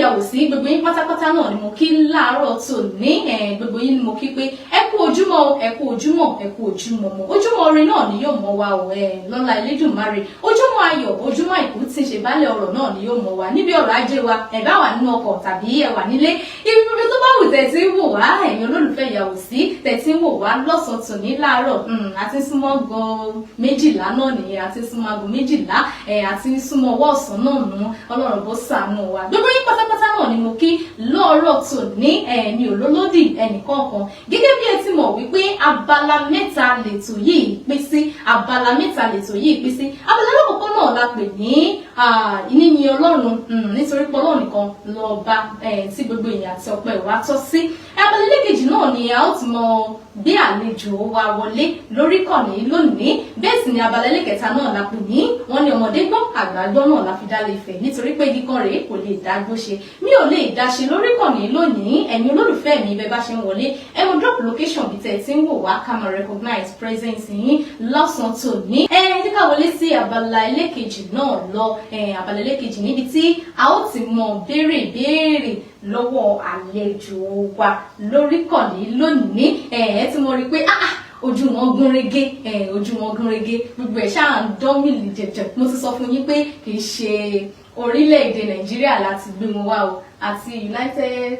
Ìyàwó sí, gbogbo yín pátápátá náà ni mo kí láàárọ̀ tòní. Gbogbo yín ni mo kí pé ẹ kú ojúmọ́ o, ẹ kú ojúmọ́, ẹ kú ojúmọ́ mọ́. Ojúmọ́ ire náà ni yóò mọ́ wa o, lọ́lá Elédùmarè. Ojúmọ́ ayọ̀, ojúmọ́ àìkú tí ń ṣe baálẹ̀ ọrọ̀ náà ni yóò mọ́ wa níbi ọrọ̀ ajé wa. Ẹ bá wà nínú ọkọ̀ tàbí ẹ wà nílé, ibi gbogbo tó bá wù tẹ̀ tí ń wò wá, ẹ̀yin olólùfẹ́ Ìyàwó sí tẹ̀ tí ń wò wá lọ́sàn-án tòní láàárọ̀, àti súnmọ́ gan 12 náà nìyẹn, àti súnmọ́ aago 12, àti súnmọ́ ọwọ́ ọ̀sán náà nù. Ọlọ́run bó ṣàánú wa. Gbogbo yín pátápátá náà ni mo kí lọ́ọ̀rọ̀ tòní. Mi ò lólódì ẹnìkọ̀ọ̀kan. Gẹ́gẹ́ bí ẹ ti mọ̀ wípé abala mẹ́ta lètò yìí pín sí, abala mẹ́ta lètò yìí pín sí. Abala alákọ̀ọ́kọ́ náà la pè ní yíyìn Ọlọ́run, nítorí pé Ọlọ́run nìkan lọ́ba tí gbogbo èèyàn àti ọpẹ́ wa tọ́ sí. Abala ẹlẹ́kejì náà ni a ó ti mọ gbé àlejò wa wọlé lórí kọ̀ní lónìí. Bẹ́ẹ̀ sì ni abala ẹlẹ́kẹta náà la pè ní wọ́n ní ọmọdé gbọ́n, àgbà gbọ́n náà la fi dá lè fẹ̀, nítorí pé igi kan rèé kò lè dágbó ṣe. Mi ò lè dá ṣe lórí kọ̀ní lónìí. Ẹ̀yin olólùfẹ́ mi, bẹ́ẹ̀ bá ṣe ń wọlé, ẹ mọ drop location bí tẹ́ ẹ ti ń wò wá, ká máa recognize presence yín lọ́sàn-án tòní. Ẹ jẹ́ ká wọlé sí abala ẹlẹ́kejì náà lọ. Abala ẹlẹ́kejì níbi tí a ó ti mọ béèrè ìbéèrè lọ́wọ́ àlejò wa lórí kọ̀ní lónìí. Ẹ ti mọ rí pé ah ah, ojú wọn gún régé, ojú wọn gún régé, gbogbo ẹ̀ ṣáà ń dán mìlì jẹjẹ. Mo ti sọ fún yín pé kì í ṣe orílẹ̀-èdè Nàìjíríà láti gbé wọn wá o, àti United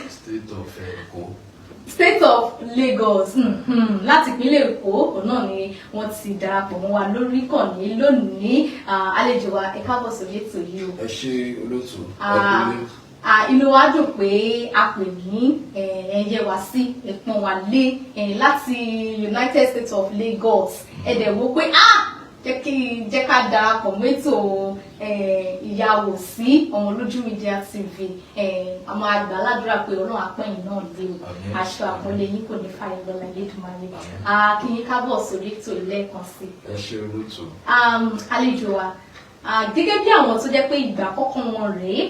State of Èkó. State of Lagos, láti ìpínlẹ̀ Èkó, òun náà ni wọ́n ti darapọ̀ mọ́ wa lórí kànnì lónìí. Àlejò wa, ẹ káàbọ̀ sórí ètò yìí o. Ẹ ṣé, olóòtú. Ẹ kúlé. Inú wa dùn pé a pè ní ẹ yẹ wá sí, ẹ pọ́n wa lé láti United States of Lagos. Ẹ dẹ̀ wò pé ah, jẹ́ ká darapọ̀ mọ́ ètò Ìyàwó sí Ọmọlójú Media TV. A máa gbà ládùúrà pé Ọlọ́run apẹ́yìn náà lé o. Àmín. Aṣọ àpọ́nlé yín kò ní fàyè lọ́la Elédùmarè. Kí yín kábọ̀ sórí ètò lẹ́ẹ̀kan sí i. Ẹ ṣé, olóòtú. Àlejò wa, gẹ́gẹ́ bí àwọn tó jẹ́ pé ìgbà àkọ́kọ́ wọn rèé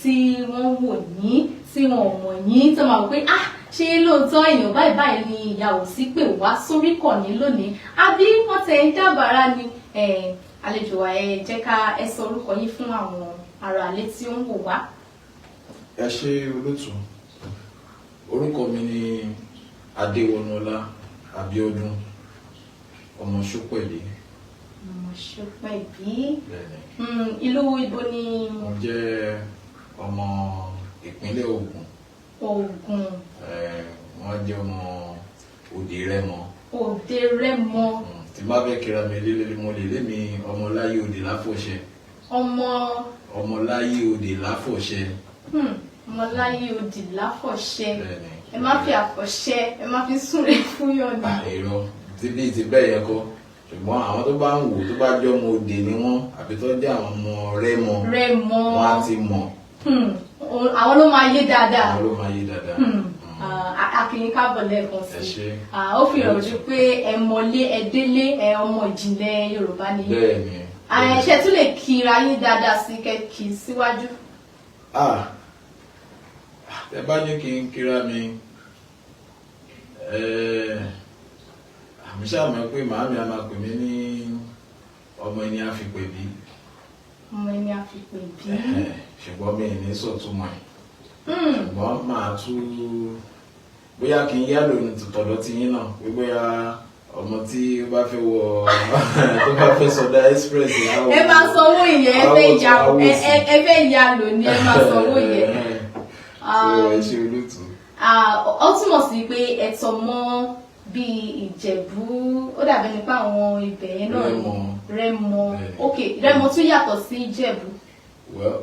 tí wọ́n wò yín, tí wọn ò mọ̀ yín, tó máa wò pé ah, ṣé lóòótọ́ èèyàn báyìí báyìí ni Ìyàwó sí pè wá sórí kọ̀ní lónìí, àbí wọ́n tẹ̀ ń dábàárà ni? Àlejò wa, ẹ jẹ́ ká ẹ sọ orúkọ yín fún àwọn ará ilé tí ó ń wò wá. Ẹ ṣé, olóòtú. Orúkọ mi ni Adéwọnúọlá Abíọ́dún, ọmọ Ṣópẹ̀lì. Ọmọ Ṣópẹ̀bí. Bẹ́ẹ̀ni. Ìlú ibo ni? Mo jẹ́ ọmọ ìpínlẹ̀ Ògùn. Ògùn. Wọ́n jẹ́ ọmọ Òde Rẹ́mọ. Òde Rẹ́mọ. Tí n bá fẹ́ kíra mi lélẹ̀, mo lè lémi ọmọláyé òde láfọ̀ṣẹ. Ọmọ Ọmọláyé òde láfọ̀ṣẹ. Ọmọláyé òdì láfọ̀ṣẹ. Bẹ́ẹ̀ni. Ẹ má fi àfọ̀ṣẹ, ẹ má fi súnre fún yàn ni. Irọ́, tí bíi ti bẹ́ẹ̀ yẹn kọ́, ṣùgbọ́n àwọn tó bá ń wò, tó bá jẹ́ ọmọ òde ni wọ́n, àbí tó jẹ́ àwọn ọmọ Rẹ́mọ, Rẹ́mọ. wọ́n á ti mọ̀. Àwọn ló máa yé dáadáa. Àwọn ló máa yé dáadáa. A kí yín káàbọ̀ lẹ́ẹ̀kan Ẹ sí. ṣé. Ó fi hàn ojú pé ẹ mọlé, ẹ délé, ẹ ọmọ ìjìnlẹ̀ Yorùbá ni. Bẹ́ẹ̀ ni. Ṣé tún lè kíra yín dáadáa sí, kẹ́ kí síwájú? Ah, tẹ bá ní kí n kíra mi, àmì ṣáà mọ̀ pé màámi a máa pè mí ní ọmọ ẹni àfipè bí. Ọmọ ẹni àfipè bí. Ṣùgbọ́n mi ì ní sọ̀túnmọ̀ ẹ̀, ṣùgbọ́n màá tú bóyá kí n yálò ní tọ̀dọ̀ tí yín náà pé bóyá ọmọ tí ó bá fẹ́ wọ, tó bá fẹ́ sọdá express á wọ- Ẹ máa sanwó ìyẹn, ẹ fẹ́ ya á wọ sí. ẹ fẹ́ ya lò ní, ẹ máa sanwó ìyẹn. So ẹ ṣe, olóòtú. Ó túmọ̀ sí pé ẹ̀tọ́ mọ́ bíi Ìjẹ̀bú, ó dàbí nípa àwọn ibẹ̀ yẹn náà ni. Rẹ́mọ. Rẹ́mọ. Bẹ́ẹ̀ni. Ok, Rẹ́mọ tún yàtọ̀ sí Ìjẹ̀bú. Well,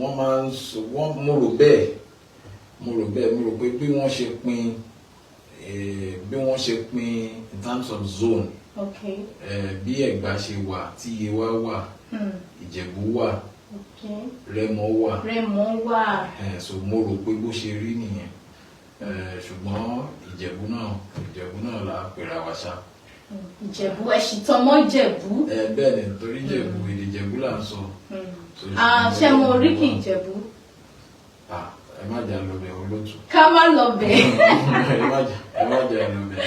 wọ́n máa ń sọ wọ́n, mo rò bẹ́ẹ̀, mo rò bẹ́ẹ̀, mo rò pé bí wọ́n ṣe pín bí wọ́n ṣe pín in terms of zone, bí Ẹ̀gbá ṣe wà, tí Yewa wà, Ìjẹ̀bú wà, Rẹ́mọ wà. Rẹ́mọ wà. So mo rò pé bó ṣe rí nìyẹn. Ṣùgbọ́n Ìjẹ̀bú náà là á pèrà wá ṣá. Ìjẹ̀bú, ẹ sì tọmọ Ìjẹ̀bú. Bẹ́ẹ̀ ni, torí Ìjẹ̀bú, èdè Ìjẹ̀bú là ń sọ. So, Ṣé mo oríkì Ìjẹ̀bú? Ah, ẹ má jà lọ bẹ̀, olótù. Ká má lọ bẹ̀. Ẹ má jà lọ bẹ̀.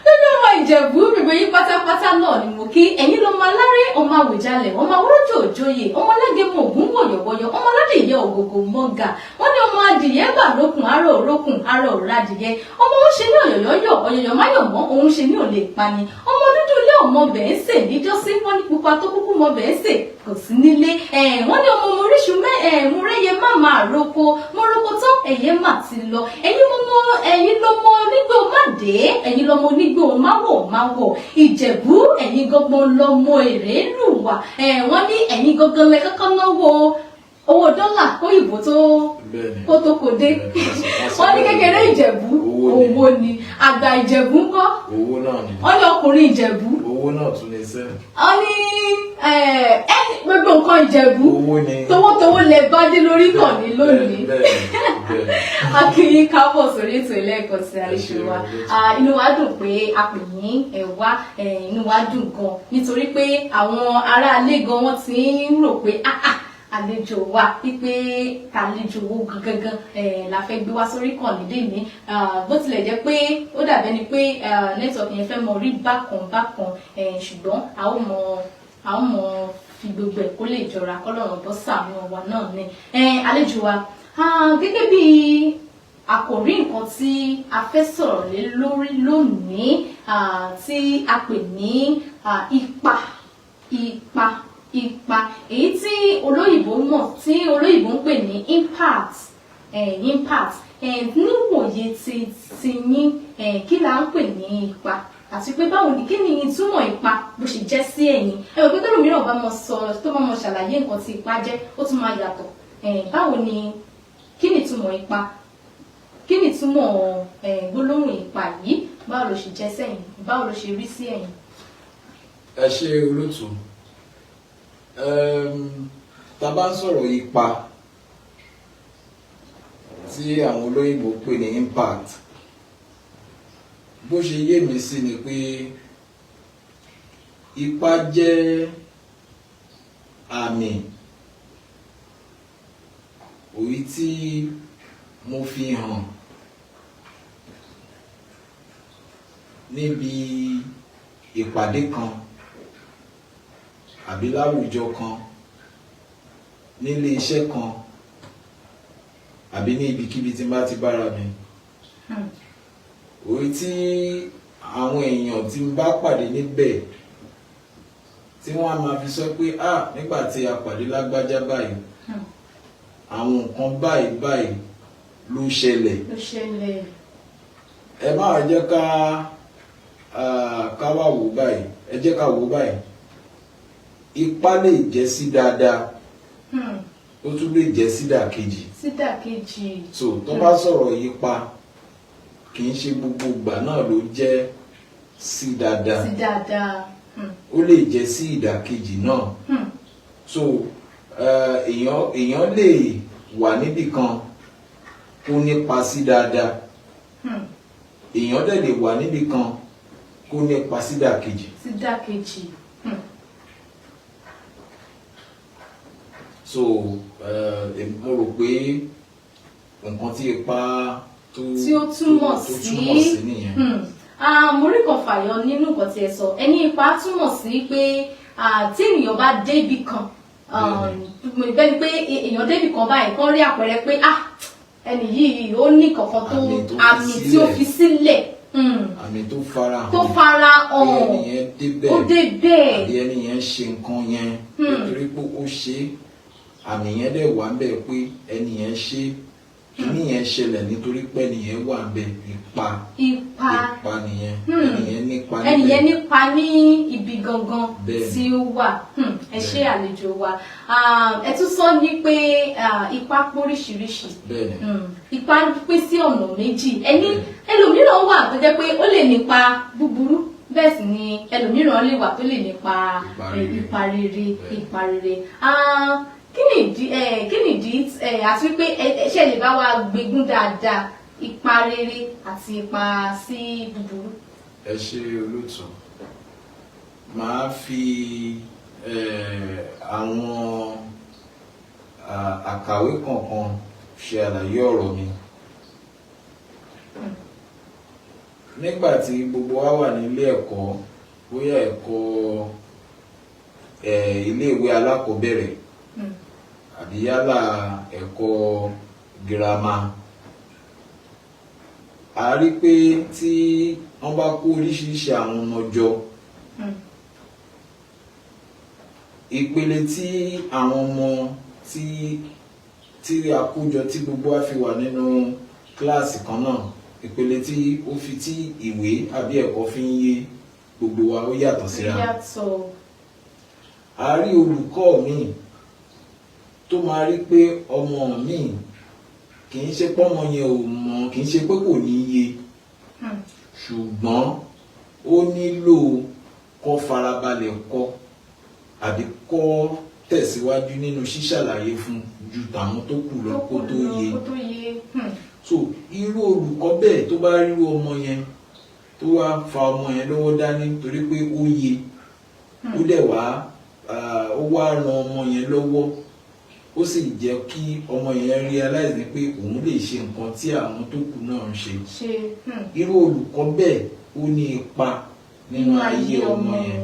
Nínú ọmọ Ìjẹ̀bú, gbogbo yín pátápátá náà ni mo kí. Ẹ̀yin ló máa láré, ọmọ Àwùjalẹ̀, ọmọ awúrọ́jò òjòyè, ọmọ alágẹmọ ògún wọ̀yọ̀wọ̀yọ̀, ọmọ alárè. Ògògò Mọ́gà. Wọ́n ní ọmọ adìyẹ bà lókun, aró òrókùn, aró òradìyẹ. Ọmọ òun ṣe ní ọ̀yọ̀yọ̀yọ̀, ọ̀yọ̀yọ̀ máyọ̀ mọ́, òun ṣe ní òlè pani. Ọmọ dúdú ilé ọmọ bẹ́ẹ̀ ń sè níjọ́sí. Wọ́n ní pupa tó kúkú mọ bẹ́ẹ̀ ń sè kò sí nílé. Wọ́n ní ọmọ moríṣu múrẹ́yẹ má máa roko, mo roko tán, ẹ̀yẹ mà ti lọ. Ẹ̀yin mọ́mọ́, ẹ̀yin lọ́mọ onígbò má dé, ẹ̀yin lọ́mọ onígbò má wọ̀ má wọ̀. Ìjẹ̀bú, ẹ̀yin gangan lọ́mọ èrè lù wá. Wọ́n ní ẹ̀yin gangan lẹ kọ́kọ́ náwó owó dọ́là kóyìnbó tó kó tó kò dé. Wọ́n ní kékeré Ìjẹ̀bú owó ni, àgbà Ìjẹ̀bú ńkọ́? Owó náà ni. Wọ́n ní ọkùnrin Ìjẹ̀bú? Owó náà tún lè sẹ́. Wọ́n ní gbogbo nǹkan Ìjẹ̀bú Owó ni. Towótowó lẹ bá dé lórí kàn ní lónìí. A kí yín káàbọ̀ sórí ètò ẹlẹ́ẹ̀kan sí, àlejò wa. Inú wa dùn pé a pè yín, ẹ wá. Inú wa dùn gan nítorí pé àwọn aráalé gan wọ́n ti ń rò pé ah ah, àlejò wa wípé àlejò wo gangan la fẹ́ gbé wá sórí ìkànnì lẹ́ni. Bó tilẹ̀ jẹ́ pé ó dàbẹ́ ni pé network yẹn fẹ́ mọ rí bákan bákan, ṣùgbọ́n a ó mọ fi gbogbo ẹ̀ kó lè jọra, kọ́lọ́run bọ́ sàánú wa náà ni. Àlejò wa, gẹ́gẹ́ bí àkòrí nǹkan tí a fẹ́ sọ̀rọ̀ lé lórí lónìí, tí a pè ní ipa èyí tí olóyìnbó mọ̀, tí olóyìnbó ń pè ní impact. Impact níwòye ti yín, kí la ń pè ní ipa, àti pé báwo ni, kí ni ìtumọ̀ ipa bó ṣe jẹ́ sí ẹ̀yin? Ẹ rò pé tẹ́lòmíràn bá mọ sọ, tó bá mọ ṣàlàyé nǹkan tí ipa jẹ́, ó tún máa yàtọ̀. Báwo ni, kí ni ìtumọ̀ ipa, kí ni ìtumọ̀ gbólóhùn ipa yìí? Báwo ló ṣe jẹ́ sẹ́yìn? Báwo ló ṣe rí sí ẹ̀yin? Ẹ ṣe, olóòtú. Tá a bá ń sọ̀rọ̀ ipa tí àwọn olóyìnbó pè ní impact, bó ṣe yé mi sí ni pé ipa jẹ́ àmì òyí tí mo fi hàn níbi ìpàdé kan àbí láwùjọ kan, nílé iṣẹ́ kan, àbí ní ibikíbi tí n bá ti bára mi, òyí tí àwọn èèyàn tí n bá pàdé níbẹ̀ tí wọ́n á máa fi sọ pé, "Ah, nígbà tí a pàdé lágbájá báyìí, àwọn nǹkan báyìí báyìí ló ṣẹlẹ̀." Ló ṣẹlẹ̀. Ẹ má wá jẹ́ ká wá wò báyìí, ẹ jẹ́ ká wò báyìí. Ipa lè jẹ́ sí dáadáa, ó tún lè jẹ́ sí dàkejì. Sídàkejì. So tó bá sọ̀rọ̀ ipa, kì í ṣe gbogbo ìgbà náà ló jẹ́ sí dáadáa. Sí dáadáa. Ó lè jẹ́ sí ìdàkejì náà. So èèyàn lè wà níbì kan kó nípa sí dáadáa, èèyàn dẹ̀ lè wà níbì kan kó nípa sí ìdàkejì. Sídàkejì. So mo rò pé nǹkan tí ipa tó tí ó túmọ̀ tó sí túmọ̀ sí nìyẹn. Ah, mo rí kan fàyọ nínú nǹkan tí ẹ sọ. Ẹni ipa túmọ̀ sí pé tí ènìyàn bá débì kan, bẹ́ẹ̀ ni pé èèyàn débì kan báyìí, kán rí àpẹẹrẹ pé ah, ẹni yìí ó ní kankan tó Àmì tó fi àmì tí ó sílẹ̀. fi sílẹ̀. Àmì tó fara hàn Tó fara pé hàn. ẹni yẹn débẹ̀ Ó débẹ̀. àbí ẹni yẹn ṣe nǹkan yẹn, nítorí pé ó ṣe é, àmì yẹn dẹ̀ wà ń bẹ̀ pé ẹni yẹn ṣe é, kíní yẹn ṣẹlẹ̀ nítorí pé ẹni yẹn wà ń bẹ̀. Ipa Ipa. Ipa nìyẹn. Ẹni yẹn nípa Ẹni yẹn níbẹ̀. nípa ní ibi gangan tí ó wà. Ẹ ṣé, àlejò wa. Ah, ẹ tún sọ ní pé ipa póríṣiríṣi. Bẹ́ẹ̀ni. Ipa pín sí ọ̀nà méjì. Ẹni ẹlòmíràn wà tó jẹ́ pé ó lè nípa búburú, bẹ́ẹ̀ sì ni ẹlòmíràn lè wà tó lè nípa Ipa rere. Ipa rere. Bẹ́ẹ̀ni. Ipa rere. Ah, kí ni ìdí àti wípé ẹ ṣe lè bá wa gbégún dáadáa ipa rere àti ipa sí búburú? Ẹ ṣe, olóòtú. Màá fi àwọn àkàwé kọ̀ọ̀kan ṣe àlàyé ọ̀rọ̀ mi. Nígbà tí gbogbo wa wà nílé ẹ̀kọ́, bóyá ẹ̀kọ́ iléèwé alákọ̀ọ́bẹ̀rẹ̀ àbí yálà ẹ̀kọ́ girama, a rí pé tí wọ́n bá kó oríṣiríṣi àwọn ọmọ jọ, ìpele tí àwọn ọmọ tí a kó jọ, tí gbogbo wa fi wà nínú kíláàsì kan náà, ìpele tí ó fi tí ìwé àbí ẹ̀kọ́ fi ń yé gbogbo wa, ó yàtọ̀ síra. Yàtọ̀. A rí olùkọ́ míì tó máa rí pé ọmọ míì, kì í ṣe pọ́mọ yẹn ò mọ̀, kì í ṣe pé kò ní yé, ṣùgbọ́n ó nílò kó farabalẹ̀ kọ́ àbí kó tẹ̀síwájú nínú ṣíṣàlàyé fún ju tàwọn tó kù lọ kó tó yé. Kó tó yé. So irú olùkọ́ bẹ́ẹ̀, tó bá rírú ọmọ yẹn, tó wá fa ọmọ yẹn lọ́wọ́ dání torí pé ó yé, ó dẹ̀ wá ó wá ran ọmọ yẹn lọ́wọ́, ó sì jẹ́ kí ọmọ yẹn realize ní pé òun lè ṣe nǹkan tí àwọn tó kù náà ń ṣe. Ṣe. Irú olùkọ́ bẹ́ẹ̀, ó ní ipa nínú ayé ọmọ yẹn.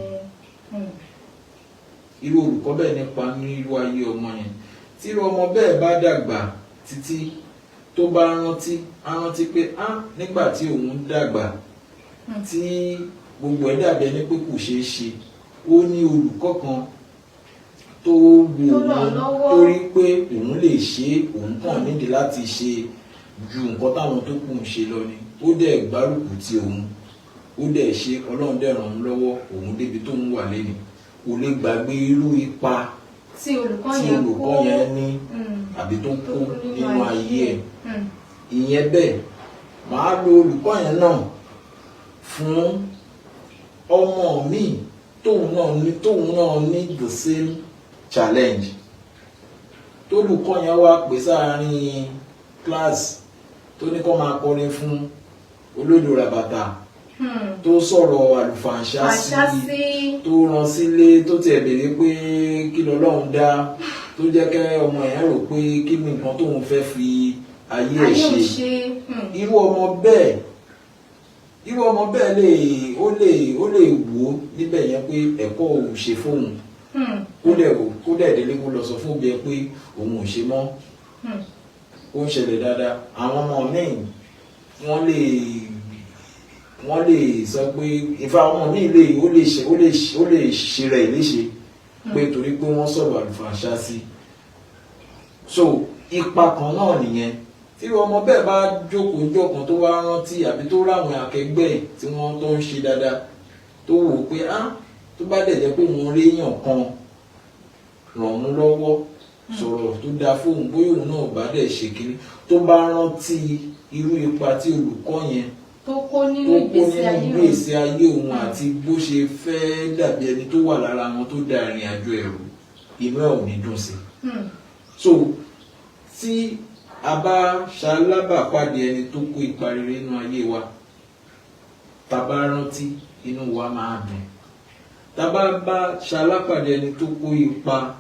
Irú olùkọ́ bẹ́ẹ̀ nípa nírú ayé ọmọ yẹn. Tí irú ọmọ bẹ́ẹ̀ bá dàgbà títí, tó bá rántí, á rántí pé á nígbà tí òun dàgbà, tí gbogbo ẹ̀ dàbí ẹni pé kò ṣeé ṣe, ó ní olùkọ́ kan tó wo Tó ràn òun lọ́wọ́. tó rí pé òun lè ṣe é, òun kàn nídìí láti ṣe ju nǹkan táwọn tó kù ń ṣe lọ ni. Ó dẹ̀ gbárùkù ti òun, ó dẹ̀ ṣe, Ọlọ́run dẹ̀ ràn án lọ́wọ́, òun débi tó ń wà lẹ́nu. Kò lè gbàgbé irú ipa tí olùkọ́ tí yẹn olùkọ́ kó yẹn ní àbí tó kó nínú ayé ẹ̀. Ìyẹn bẹ́ẹ̀. Màá lo olùkọ́ yẹn náà fún ọmọ mi tóun náà ní the same challenge, tólùkọ́ yẹn wá pè sáàárín class, tó ní kó máa kọrin fún olódò ràbàtà, tó sọ̀rọ̀ àlùfàǹṣá àṣà sí sí tó rán sílé, tó tiẹ̀ béèrè pé kí lọ́lọ́run dá, tó jẹ́ kẹ́ ọmọ yẹn rò pé kí ni nǹkan tóun fẹ́ fi ayé ẹ̀ ayé ṣe. ò ṣe. Irú ọmọ bẹ́ẹ̀ lè ó lè wò ó níbẹ̀ yẹn pé ẹ̀kọ́ òun ṣe fóun, kó dẹ̀ délé, kó lọ sọ fún òbí ẹ pé òun ò ṣe mọ́. Ó ń ṣẹlẹ̀ dáadáa. Àwọn ọmọ míì, wọ́n lè sọ pé ìfà ọmọ míì lè ó lè ṣe ó lè ṣe ó lè ṣe rẹ̀ léṣe pé torí pé wọ́n sọ̀rọ̀ àlùfàǹṣá sí. So ipa kan náà nìyẹn. Tí ọmọ bẹ́ẹ̀ bá jókòó jọ́ kan, tó wá rántí àbí tó ráwọn akẹgbẹ́ ẹ̀ tí wọ́n tó ń ṣe dáadáa, tó wò ó pé á tó bá dẹ̀ jẹ́ pé òun rí èèyàn kan ràn òun lọ́wọ́, sọ̀rọ̀ tó dáa fóun, bóyá òun náà bá dẹ̀ ṣe kínní, tó bá rántí irú ipa tí olùkọ́ yẹn tó kó nínú tó kó ìgbésí nínú ayé òun. Ìgbésí ayé òun àti bó ṣe fẹ́ dàbí ẹni tó wà lára wọn tó da ìrìn àjò ẹ̀rù, inú ẹ̀ ò ní dùn sí. So tí a bá ṣalábàpàdé ẹni tó kó ipa rere nínú ayé wa, tá a bá rántí, inú wa máa dùn. Tá a bá bá ṣalápàdé ẹni tó kó ipa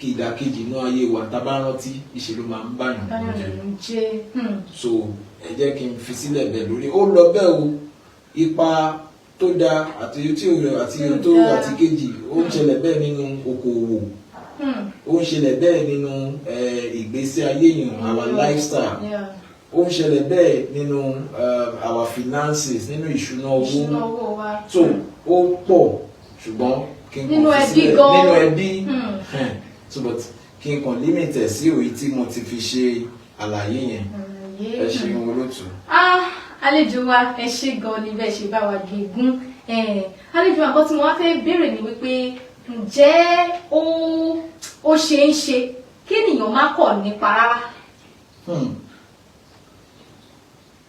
ìdàkejì nínú ayé wa, tá a bá rántí, ìṣe ló máa ń báyàn Báyọ̀ jẹ́. nínú jẹ́. So ẹ jẹ́ kí n fi sílẹ̀ bẹ́ẹ̀ lórí ó lọ bẹ́ẹ̀ o. Ipa tó dáa àti tí ò àti Tí ò tó dáa. àti kejì, ó ń ṣẹlẹ̀ bẹ́ẹ̀ nínú okòwò, ó ń ṣẹlẹ̀ bẹ́ẹ̀ nínú ìgbésí ayé yìí, our lifestyle. Ó ń ṣẹlẹ̀ bẹ́ẹ̀ nínú our finances, nínú ìṣúná owó. Ìṣúná owó wa. So ó pọ̀, ṣùgbọ́n kí n kàn Nínú fi ẹbí sílẹ̀ gan. nínú ẹbí. So but kí n kàn limit ẹ̀ sí òye tí mo ti fi ṣe àlàyé yẹn. Àlàyé. Ẹ ṣeun, olóòtú. Ah, àlejò wa, ẹ ṣé gan ni bẹ́ẹ̀ ṣe bá wa gégún. Àlejò wa, nǹkan tí mo wá fẹ́ béèrè ni wípé, ǹjẹ́ ó ṣe é ṣe kí ènìyàn má kọ̀ nípa rárá?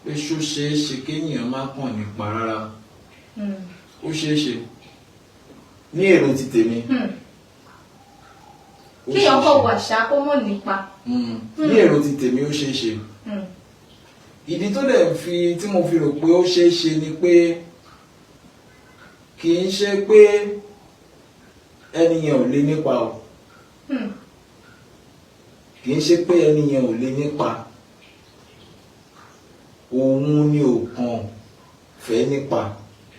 Pé ṣó ṣeé ṣe kéèyàn má kàn nípa rárá? Ó ṣeé ṣe ní èrò ti tèmi. Ó Kéèyàn ṣeé kọ̀ ṣe. wà ṣá kó mọ̀ nípa. Ní èrò ti tèmi, ó ṣeé ṣe. Ìdí tó dẹ̀ fi tí mo fi rò pé ó ṣeé ṣe ni pé kì í ṣe pé ẹni yẹn ò lè nípa o. Kì í ṣe pé ẹni yẹn ò lè nípa, òun ni ò kàn fẹ́ nípa.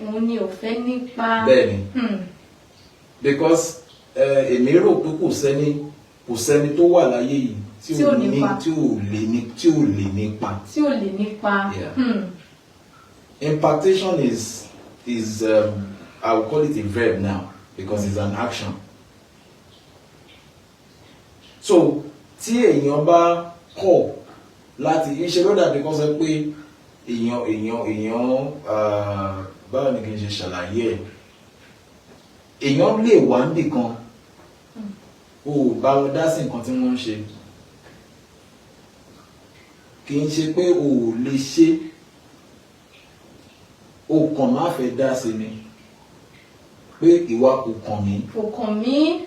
Òun ni ò fẹ́ nípa. Bẹ́ẹ̀ ni. Because èmi rò pé kò sẹ́ni Kò sẹ́ni tó wà láyé yìí tí Tí ò ò ní nípa. tí ò lè nípa. Tí ò lè nípa. Yeah. Impartation is I will call it a verb now because it's an action. So tí èèyàn bá kọ̀ láti ṣe, ló dàbí kó sọ pé èèyàn báwo ni kí n ṣe ṣàlàyé ẹ̀, èèyàn lè wà níbì kan, o ò bá wọn dá sí nǹkan tí wọ́n ń ṣe. Kì í ṣe pé o ò lè ṣe, o kàn má fẹ́ dá sí ni pé ìwà kò kàn mí. Kò kàn mí,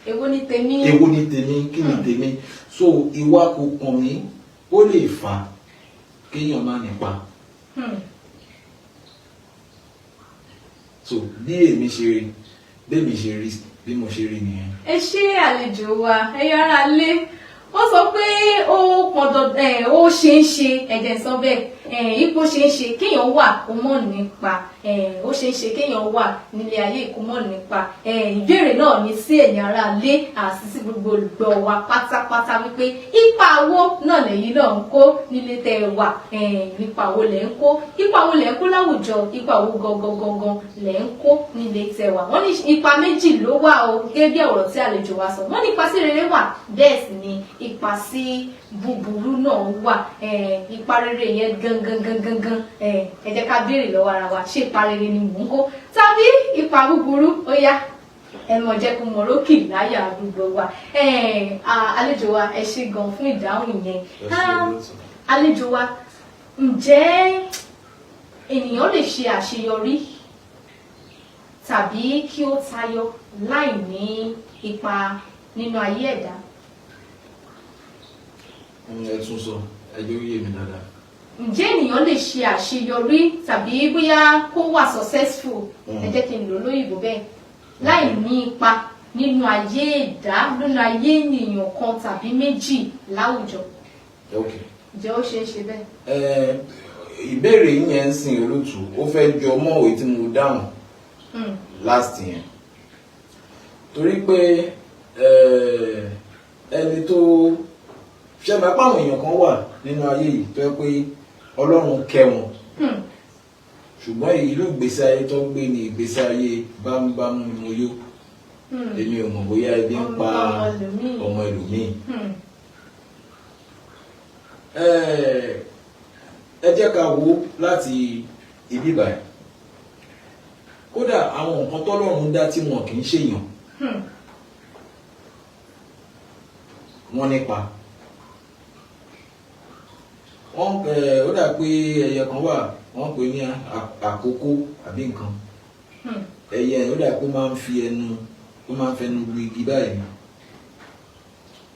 èwo ni tèmi. Èwo ni tèmi? Kí ni tèmi? So ìwà kò kàn mí, ó lè fà á kéèyàn má nípa. So bí èmi ṣe rí, bí mo ṣe rí nìyẹn. Ẹ ṣé, àlejò wa. Ẹ̀yin ará lé, wọ́n sọ pé ó pọn dandan ẹ̀, ó ṣeé ṣe, ẹ̀jẹ̀ sọ bẹ́ẹ̀ ẹ̀, ipò ṣeé ṣe kéèyàn wà kó mọ̀ nípa ẹ̀, ó ṣeé ṣe kéèyàn wà nílé ayé kó mọ̀ nípa ẹ̀. Ìbéèrè náà ní sí ẹ̀yin ará lé àti sí gbogbo olùgbọ́ wa pátápátá wípé ipa wo náà lẹ́yìn náà ń kó nílé tẹ́ ẹ wà ẹ̀, ipa wo lẹ́ ń kó, ipa wo lẹ́ ń kó láwùjọ, ipa wo gangan gangan lẹ́ ń kó nílé tẹ́ wà? Wọ́n ní ipa méjì ló wà o, gẹ́gẹ́ bí ọ̀rọ̀ tí àlejò wa sọ. Wọ́n ní ipa sí rere wà, bẹ́ẹ̀ sì ni ipa sí búburú náà wà. Ipa rere yẹn gangan gangan gan, ẹ jẹ́ ká béèrè lọ́wọ́ ara wa: ṣé ipa rere ni mò ń kó tàbí ipa búburú? Ó yá, ẹ mọ̀ jẹ́ kó mọ̀ rókì láyà gbogbo wa. Àlejò wa, ẹ ṣé gan fún ìdáhùn yẹn. Ẹ ṣé, olóòtú. Àlejò wa, ǹjẹ́ ènìyàn lè ṣe àṣeyọrí tàbí kí ó tayọ láì ní ipa nínú ayé ẹ̀dá? Ẹ tún sọ, ẹ jẹ́ ó yé mi dáadáa. Ǹjẹ́ ènìyàn lè ṣe àṣeyọrí tàbí bóyá kó wà successful, ẹ jẹ́ kí n lò lóyìnbó bẹ́ẹ̀, láì ní ipa nínú ayé ẹ̀dá, nínú ayé ènìyàn kan tàbí méjì láwùjọ? Ok. Ǹjẹ́ ó ṣeé ṣe bẹ́ẹ̀? Ẹ ìbéèrè yín yẹn ń sìn, olóòtú, ó fẹ́ jọ mọ́ òye tí mo dáhùn last yẹn, torí pé ẹni tó ṣe máa pa, àwọn èèyàn kan wà nínú ayé yìí tó yẹ pé Ọlọ́run kẹ́ wọn, ṣùgbọ́n ìlú ìgbésí ayé tó ń gbé ní ìgbésí ayé bámúbámú ni mo yó, èmi ò mọ̀ bóyá ebi ń pa ọmọ ẹlòmíì. Ọmọ ẹlòmíì. Ẹ jẹ́ ká wo láti ibi báyìí. Kódà àwọn nǹkan tọ́lọ́run dá tí wọn kì í ṣèyàn, wọ́n nípa wọ́n. Ó dà pé ẹyẹ kan wà, wọ́n pè ní àkókò àbí nǹkan. Ẹyẹ yẹn, ó dà pé ó máa ń fi ẹnu, ó máa ń fẹnu lu igi báyìí.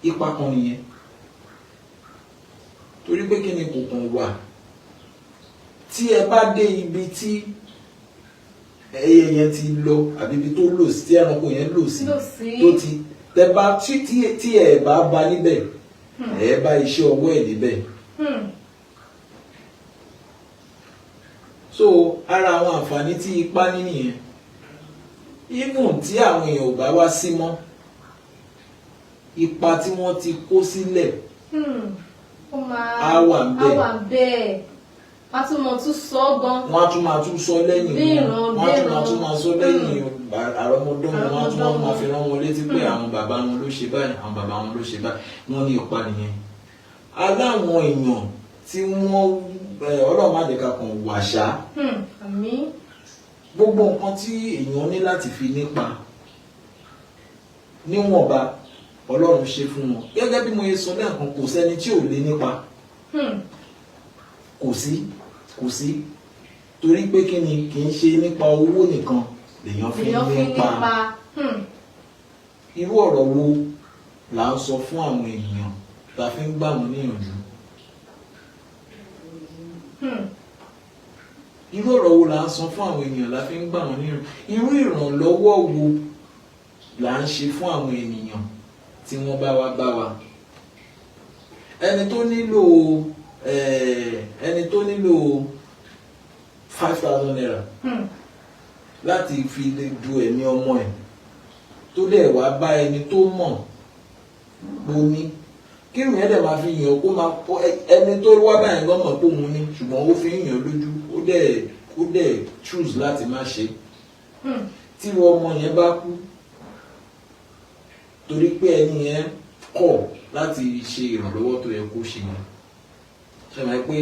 Ipa kan nìyẹn, torí pé kí ni, kò kàn wà. Tí ẹ bá dé ibi tí ẹyẹ yẹn ti lọ àbí ibi tó lò sí, tí ẹranko yẹn lò sí, lò sí, tó ti tẹ bá tí ẹ bá bá níbẹ̀, ẹ bá iṣẹ́ ọwọ́ ẹ̀ níbẹ̀. So ara àwọn àǹfààní tí ipa ní nìyẹn. Even tí àwọn èèyàn ò bá wá sí mọ́, ipa tí wọ́n ti kó sílẹ̀ Ó máa á wà ńbẹ̀. Á wà ńbẹ̀, wọ́n á tún mọ̀ tún sọ ọ́ gan. Wọ́n á tún máa tún sọ lẹ́yìn Bí wọn, ìran wọ́n á tún dé máa tún ìran. máa sọ lẹ́yìn àrọ́mọdọ́mọ, wọ́n á tún Àrọ́mọdọ́mọ. máa fi rán wọn létí pé àwọn bàbá wọn ló ṣe báyìí, àwọn bàbá wọn ló ṣe báyìí. Wọ́n ní ipa nìyẹn. Aláwọn èèyàn tí wọ́n Ọlọ́run má jẹ́ ká kàn wàṣà. Àmín. Gbogbo nǹkan tí èèyàn ní láti fi nípa níwọ̀nba, Ọlọ́run ṣe fún wọn. Gẹ́gẹ́ bí mo ṣe sọ lẹ́ẹ̀kan, kò sẹ́ni tí ò lè nípa. Kò sí, kò sí, torí pé kí ni, kì í ṣe nípa owó nìkan lèèyàn fi Èèyàn fi nípa. nípa. Irú ọ̀rọ̀ wo là ń sọ fún àwọn èèyàn tá a fi ń gbà wọ́n níyànjú? Irú ọ̀rọ̀ wo là ń sọ fún àwọn ènìyàn la fi ń gbà wọ́n níyànjú? Irú ìrànlọ́wọ́ wo là ń ṣe fún àwọn ènìyàn tí wọ́n bá wá bá wa? Ẹni tó nílò ₦5,000 láti fi lè du ẹ̀mí ọmọ ẹ̀, tó dẹ̀ wá bá ẹni tó mọ̀ Mo ní kí ìrìn yẹn dẹ̀ máa fi yàn kó máa kó ẹni tó wá báyìí gan mọ̀ pé òun ní, ṣùgbọ́n ó fi ń yàn lójú, ó dẹ̀ choose láti má ṣe. Tí ọmọ yẹn bá kú torí pé ẹni yẹn kọ̀ láti ṣe ìrànlọ́wọ́ tó yẹ kó ṣe yẹn, ṣe máa pé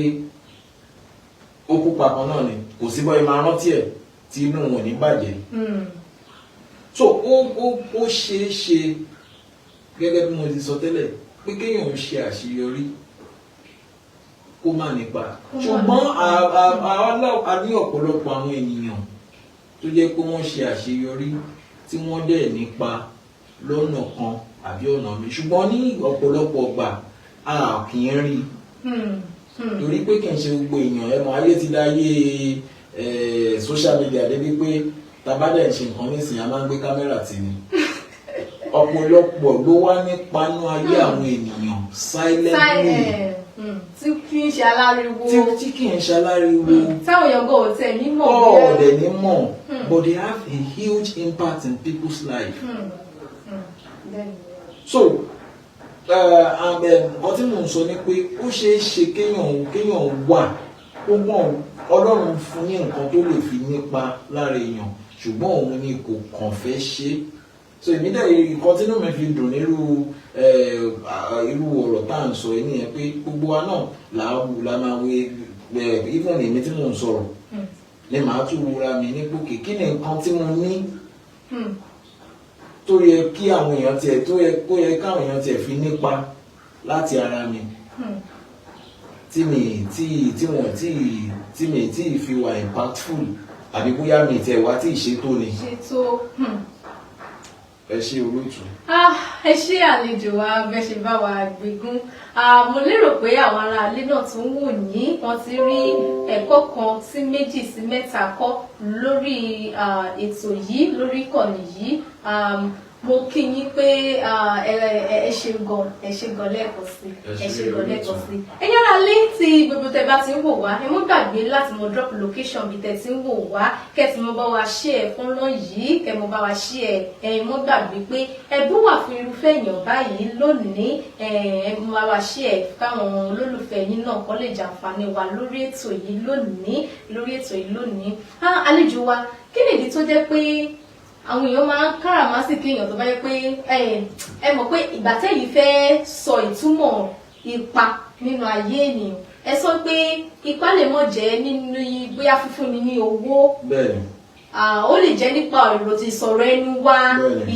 ó kú papọ̀ náà ni, kò sí bọ́ ẹ máa rántí ẹ̀ tí inú wọn ò ní bàjẹ́. So ó ṣeé ṣe, gẹ́gẹ́ bí mo ti sọ tẹ́lẹ̀, pé kéèyàn ń ṣe àṣeyọrí kó má nípa. Kó má Ṣùgbọ́n nípa. a ní ọ̀pọ̀lọpọ̀ àwọn ènìyàn tó jẹ́ pé wọ́n ṣe àṣeyọrí tí wọ́n dẹ̀ nípa lọ́nà kan àbí ọ̀nà mi, ṣùgbọ́n ní ọ̀pọ̀lọpọ̀ ọgbà a kì í rí torí pé kì í ṣe gbogbo èèyàn. Ẹ mọ̀, ayé ti dáyé social media débi pé tabadẹ̀ ń ṣe nǹkan nísìnyí, a máa ń gbé kámẹ́rà tì ní. Ọ̀pọ̀lọpọ̀ ló wá nípanú ayé àwọn ènìyàn silently, Tí kì í ṣe aláriwo. Tí kì í ṣe aláriwo. Táwọn èèyàn gan ò tẹ̀ ní mọ̀. Ọ̀ọ́dẹ̀ ní mọ̀, but they have a huge impact in people's life. Bẹ́ẹ̀ni. So and nǹkan tí mò ń sọ ni pé ó ṣeé ṣe kéèyàn wà kó mọ̀ Ọlọ́run fún ní nǹkan tó lè fi nípa lára èèyàn, ṣùgbọ́n òun ni kò kàn fẹ́ ṣe. So èmi dẹ̀, nǹkan tí inú mi fi dùn nírú irú ọ̀rọ̀ tá à ń sọ yìí nìyẹn, pé gbogbo wa náà là á wù la máa wé, even èmi tí mò ń sọ̀rọ̀ ni màá tún wúra mi ní gbòkè, kí ni nǹkan tí mo ní tó yẹ kí àwọn èèyàn tiẹ̀ tó yẹ kó yẹ káwọn èèyàn tiẹ̀ fi nípa láti ara mi tí mi tí tí wọn tí tí mi tí fi wà impactful, àbí bóyá mi tiẹ̀ wá tí ì ṣètò ni. Ṣètò. Ẹ ṣe, olóòtú. Ah, ẹ ṣé, àlejò wa, bẹ́ ṣe bá wa gbégún. Ah, mo lérò pé àwọn ará ilé náà tún wò yín, wọ́n ti rí ẹ̀kọ́ kan sí méjì sí mẹ́ta kọ́ lórí ètò yìí, lórí ìkànnì yìí. Mo kí yín pé ẹ ṣe gan, ẹ ṣe gan lẹ́ẹ̀kan sí, ẹ ṣe gan lẹ́ẹ̀kan sí. Ẹ̀yin ará ilé, tí gbogbo tẹ́ bá ti ń wò wá, ẹ mú gbàgbé láti mọ drop location bí tẹ́ ti ń wò wá, kẹ́ ti mọ bá wa share fọ́nrán yìí, kẹ́ mọ bá wa share. Ẹ mọ́ gbàgbé pé ẹ̀bùn wà fún irúfẹ́ èèyàn báyìí lónìí. Ẹ mọ bá wa share káwọn olólùfẹ́ yín náà kọ́ lè jàǹfààní wa lórí ètò yìí lónìí, lórí ètò yìí lónìí. Àlejò wa, kí nìdí tó jẹ́ pé àwọn èèyàn máa ń káràmásìkí èèyàn tó bá yẹ pé ẹ mọ̀ pé ìgbà tẹ́yìn fẹ́ sọ ìtumọ̀ ipa nínú ayé ènìyàn, ẹ sọ pé ipa lè mọ̀ jẹ́ nínú bóyá fífúnni ní owó? Bẹ́ẹ̀ni. Ó lè jẹ́ nípa èrò ti sọ̀rọ̀ ẹnu wa,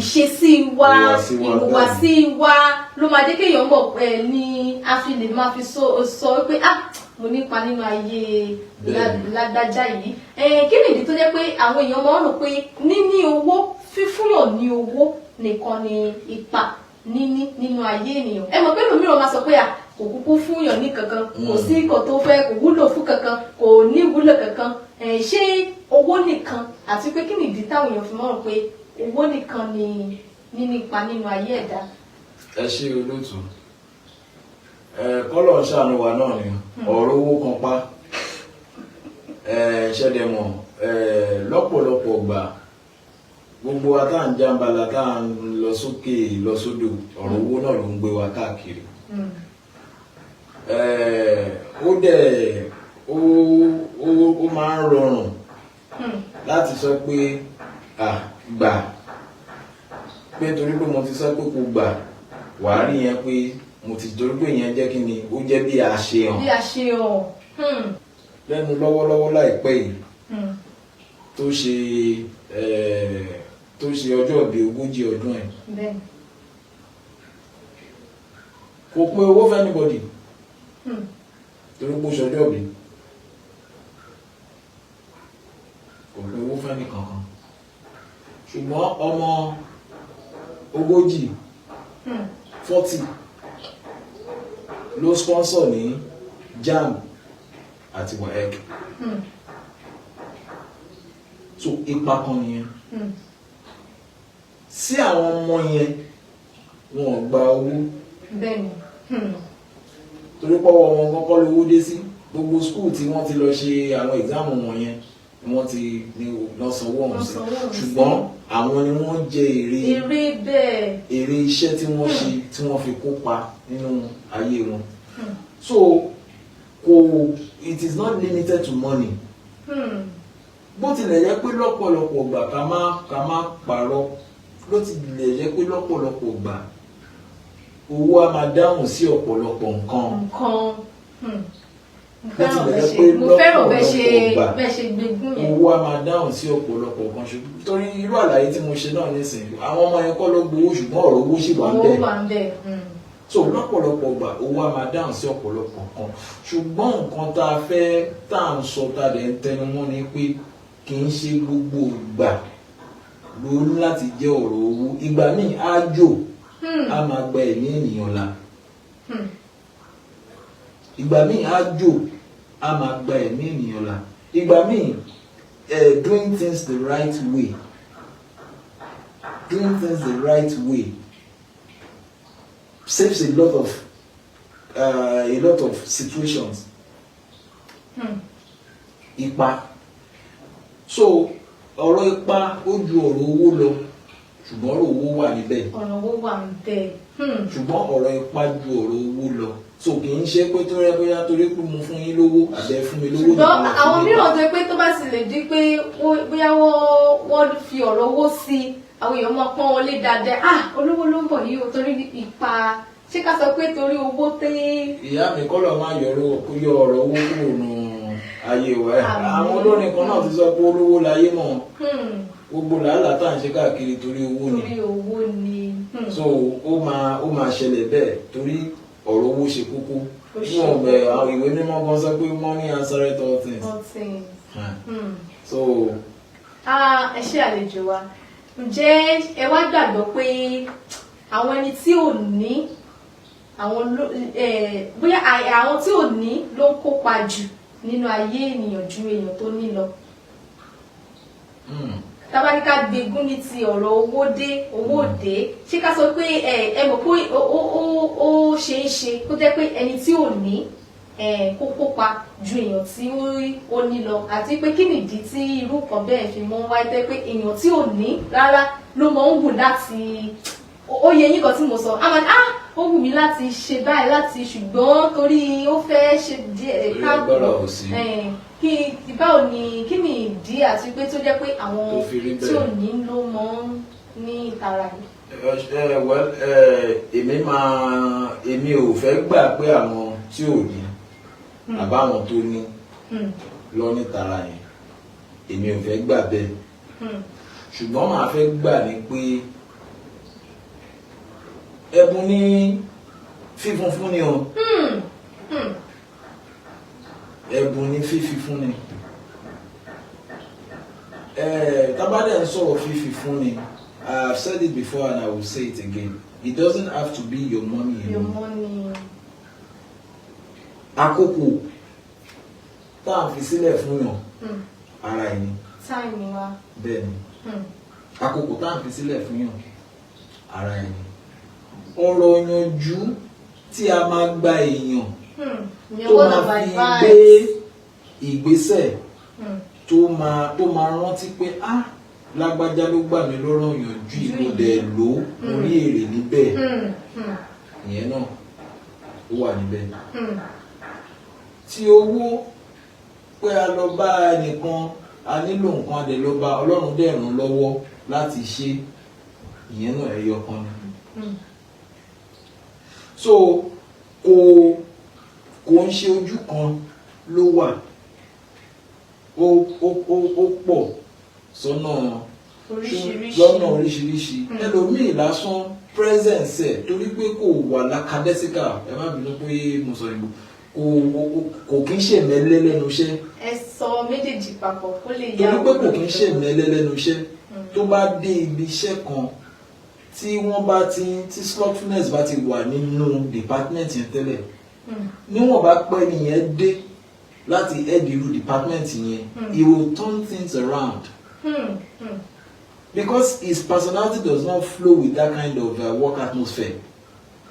ìṣesí wa, ìhùwàsí wa, ìhùwàsí wa ló máa jẹ́ kéèyàn mọ̀ pé ní a fi lè máa fi sọ pé, "Ah, mo nípa nínú ayé lágbájá yìí." Kí nìdí tó jẹ́ pé àwọn èèyàn máa ń rò pé níní owó, fífúnyàn ní owó nìkan ni ipa níní nínú ayé ènìyàn? Ẹ mọ̀ pé lòmíràn máa sọ pé à kò kúkú fúnyàn ní kankan, kò sí nǹkan tó fẹ́, kò wúlò fún kankan, kò ní wúlò kankan. Ṣé owó nìkan, àti pé kí nìdí táwọn èèyàn fi mọ̀ rò pé owó nìkan ni níní ipa nínú ayé ẹ̀dá? Ẹ ṣe, olóòtú. Ẹ kọ́lọ̀ ń ṣàánú wa náà ni ọ̀rọ̀ owó kan pa ẹ ṣẹ̀dẹ̀ mọ̀ ẹ. Lọ́pọ̀lọpọ̀ gbà, gbogbo wa tá à ń jàǹbala, tá à ń lọ sókè lọ sódò, ọ̀rọ̀ owó náà ló ń gbé wa káàkiri. Ó dẹ̀ ó máa ń rọrùn láti sọ pé à gbà pé torí pé mo ti sọ pé kò gbà, wàá rí yẹn pé mo ti torí pé yẹn jẹ́ kí ni ó jẹ́ bí a ṣe hàn. Bí a ṣe hàn. Lẹ́nu lọ́wọ́lọ́wọ́ láìpẹ́ yìí, tó ṣe ọjọ́ ìbí 40 ọdún ẹ̀, kò pé owó fún anybody torí pé ó ṣọjọ́ ìbí, kò pé owó fún ẹnì kankan, ṣùgbọ́n ọmọ 40, 40 ló sponsor ní JAMB àti WAEC. So ipa kan nìyẹn. Sí àwọn ọmọ yẹn, wọn ò gba owó torí pọ́wọ́ wọn kọ́kọ́ lówó dé sí. Gbogbo school tí wọ́n ti lọ ṣe àwọn exam wọn yẹn. ni wọ́n ti ní lọ́ sanwó ọ̀hún Wọ́n sí, sanwó ọ̀hún sí. ṣùgbọ́n àwọn ni wọ́n jẹ èrè Èrè bẹ́ẹ̀. èrè iṣẹ́ tí wọ́n ṣe, tí wọ́n fi kópa nínú ayé wọn. So kò, it is not limited to money. Bó tilẹ̀ jẹ́ pé lọ́pọ̀lọpọ̀ gbà, ká má parọ́, ló tilẹ̀ jẹ́ pé lọ́pọ̀lọpọ̀ gbà owó a máa dáhùn sí ọ̀pọ̀lọpọ̀ nǹkan. Nǹkan. Mo Bó fẹ́ràn tilẹ̀ bẹ́ẹ̀ jẹ́ ṣe pé mo fẹ́ràn bẹ́ẹ̀ ṣe lọ́pọ̀lọpọ̀ gbà bẹ́ẹ̀ ṣe gbégún yẹn. owó a máa dáhùn sí ọ̀pọ̀lọpọ̀ nǹkan, ṣùgbọ́n torí irú àlàyé tí mo ṣe náà nísìnyí, àwọn ọmọ yẹn kọ́ ló gbowó, ṣùgbọ́n ọ̀rọ̀ owó sì wà ń Owó bẹ̀. wà ń bẹ̀. So lọ́pọ̀lọpọ̀ gbà owó a máa dáhùn sí ọ̀pọ̀lọpọ̀ nǹkan, ṣùgbọ́n nǹkan tá a fẹ́ tá à ń sọ, tá a dẹ̀ ń tẹnu mọ́ ni pé kì í ṣe gbogbo ìgbà ló ní láti jẹ́ ọ̀rọ̀ owó. Ìgbà míì ájò á máa gba ẹ̀mí ènìyàn là. Ìgbà míì ájò á máa gba ẹ̀mí ènìyàn là. Ìgbà míì, doing things the right way, doing things the right way saves a lot of situations. Ipa, so ọ̀rọ̀ ipa ó ju ọ̀rọ̀ owó lọ, ṣùgbọ́n ọ̀rọ̀ owó wà níbẹ̀. Ọ̀rọ̀ owó wà ń bẹ̀. Ṣùgbọ́n ọ̀rọ̀ ipa ju ọ̀rọ̀ owó lọ, so kì í ṣe pé tó rẹ bóyá torí pé mo fún yín lówó àbẹ fún mi lówó Ṣùgbọ́n nìkan la fún àwọn mi. mìíràn tó pé tó bá sì lè di pé bóyá wọ́n fi ọ̀rọ̀ owó sí i, àwọn èèyàn máa pọ́n wọn lé dáadáa: "Ah, olówó ló ń bọ̀ yìí o," torí ipa, ṣé ká sọ pé torí owó tẹ́? Ìyá mi, kọ́lọ̀ máa yọ ọ̀rọ̀ owó kúrò nù ayé wa ẹ̀. Àmín. Àwọn olórin kan náà ti sọ pé olówó láyé mọ̀. Gbogbo làálàá tá à ń ṣe káàkiri, torí owó ni. Torí owó ni. So ó máa ṣẹlẹ̀ bẹ́ẹ̀ torí ọ̀rọ̀ owó ṣe kókó. Ó ṣe Wọn bẹ àwọn ìwé mímọ́ gan sọ pé money answereth all things. All things. So Ah, ẹ ṣé, àlejò wa. Ǹjẹ́ ẹ wá gbàgbọ́ pé àwọn ẹni tí ò ní, àwọn bóyá àwọn tí ò ní ló ń kópa jù nínú ayé ènìyàn ju èèyàn tó ní lọ? Tábáníká gbégún ní ti ọ̀rọ̀ owó dé, owó dé, ṣé ká sọ pé ẹ mọ̀ pé ó ṣe é ṣe kó jẹ́ pé ẹni tí ò ní kó kópa ju èèyàn tí ó ní lọ? Àti pé kí nìdí tí irú nǹkan bẹ́ẹ̀ fi mọ́ ń wáyé, tẹ́ pé èèyàn tí ò ní rárá ló mọ̀ ń wù láti ó yẹ yín kan tí mo sọ, a máa ní, "Ah, ó wù mí láti ṣe báyìí láti," ṣùgbọ́n torí ó fẹ́ ṣe díẹ̀. Torí agbára ò sí. Kí báwo ni, kí ni ìdí àti pé tó jẹ́ pé àwọn Tó fi rí tí ò bẹ́ẹ̀. ní ló mọ̀ ń ní ìtara yìí? Well, èmi máa, èmi ò fẹ́ gbà pé àwọn tí ò ní àbáwọn tó ní lọ ní tara yẹn, èmi ò fẹ́ gbà bẹ́ẹ̀. Ṣùgbọ́n màá fẹ́ gbà ní pé ẹ̀bùn ní fífún fún ni o. Ẹ̀bùn ní fífi fún ni. Tá bá dẹ̀ ń sọ̀rọ̀ fífi fún ni, I have said it before and I will say it again, it doesn't have to be your money Your alone. money. Àkókò tá à ń fi sílẹ̀ fún yàn, ara ẹ̀ ni. Time wa. Bẹ́ẹ̀ ni. Àkókò tá à ń fi sílẹ̀ fún yàn, ara ẹ̀ ni. Ọ̀rọ̀ yanjú tí a máa gba èèyàn Ìyẹn tó word máa of fi advice. gbé ìgbésẹ̀ tó máa rántí pé, "Ah, lágbájá ló gbà mí lọ́rọ̀ yanjú Ju ìlú yìí. dẹ̀ ló mo rí èrè níbẹ̀." Ìyẹn náà ó wà níbẹ̀. Tí owó pé a lọ bá ẹnìkan, a nílò nǹkan, a dẹ̀ lọ bá, Ọlọ́run dẹ̀ ràn lọ́wọ́ láti ṣe, ìyẹn náà ẹyọ kan ni. So kò ń ṣe ojú kan ló wà, ó pọ̀ sọ́nà Oríṣiríṣi. lọ́nà oríṣiríṣi. Ẹlòmíì lásán, presence ẹ̀, torí pé kò wà lackadaisical, ẹ má bínú pé mo sọ ìbò, kò kí ń ṣèmẹ́lẹ́ lẹ́nu iṣẹ́. Ẹ sọ méjèèjì papọ̀ kó lè yá. Torí pé kò kí ń ṣèmẹ́lẹ́ lẹ́nu iṣẹ́, tó bá dé ibi iṣẹ́ kan tí wọ́n bá ti tí slothfulness bá ti wà nínú department yẹn tẹ́lẹ̀, níwọ̀n bá pẹ́ nìyẹn dé láti head irú department yẹn, he will turn things around because his personality does not flow with that kind of work atmosphere.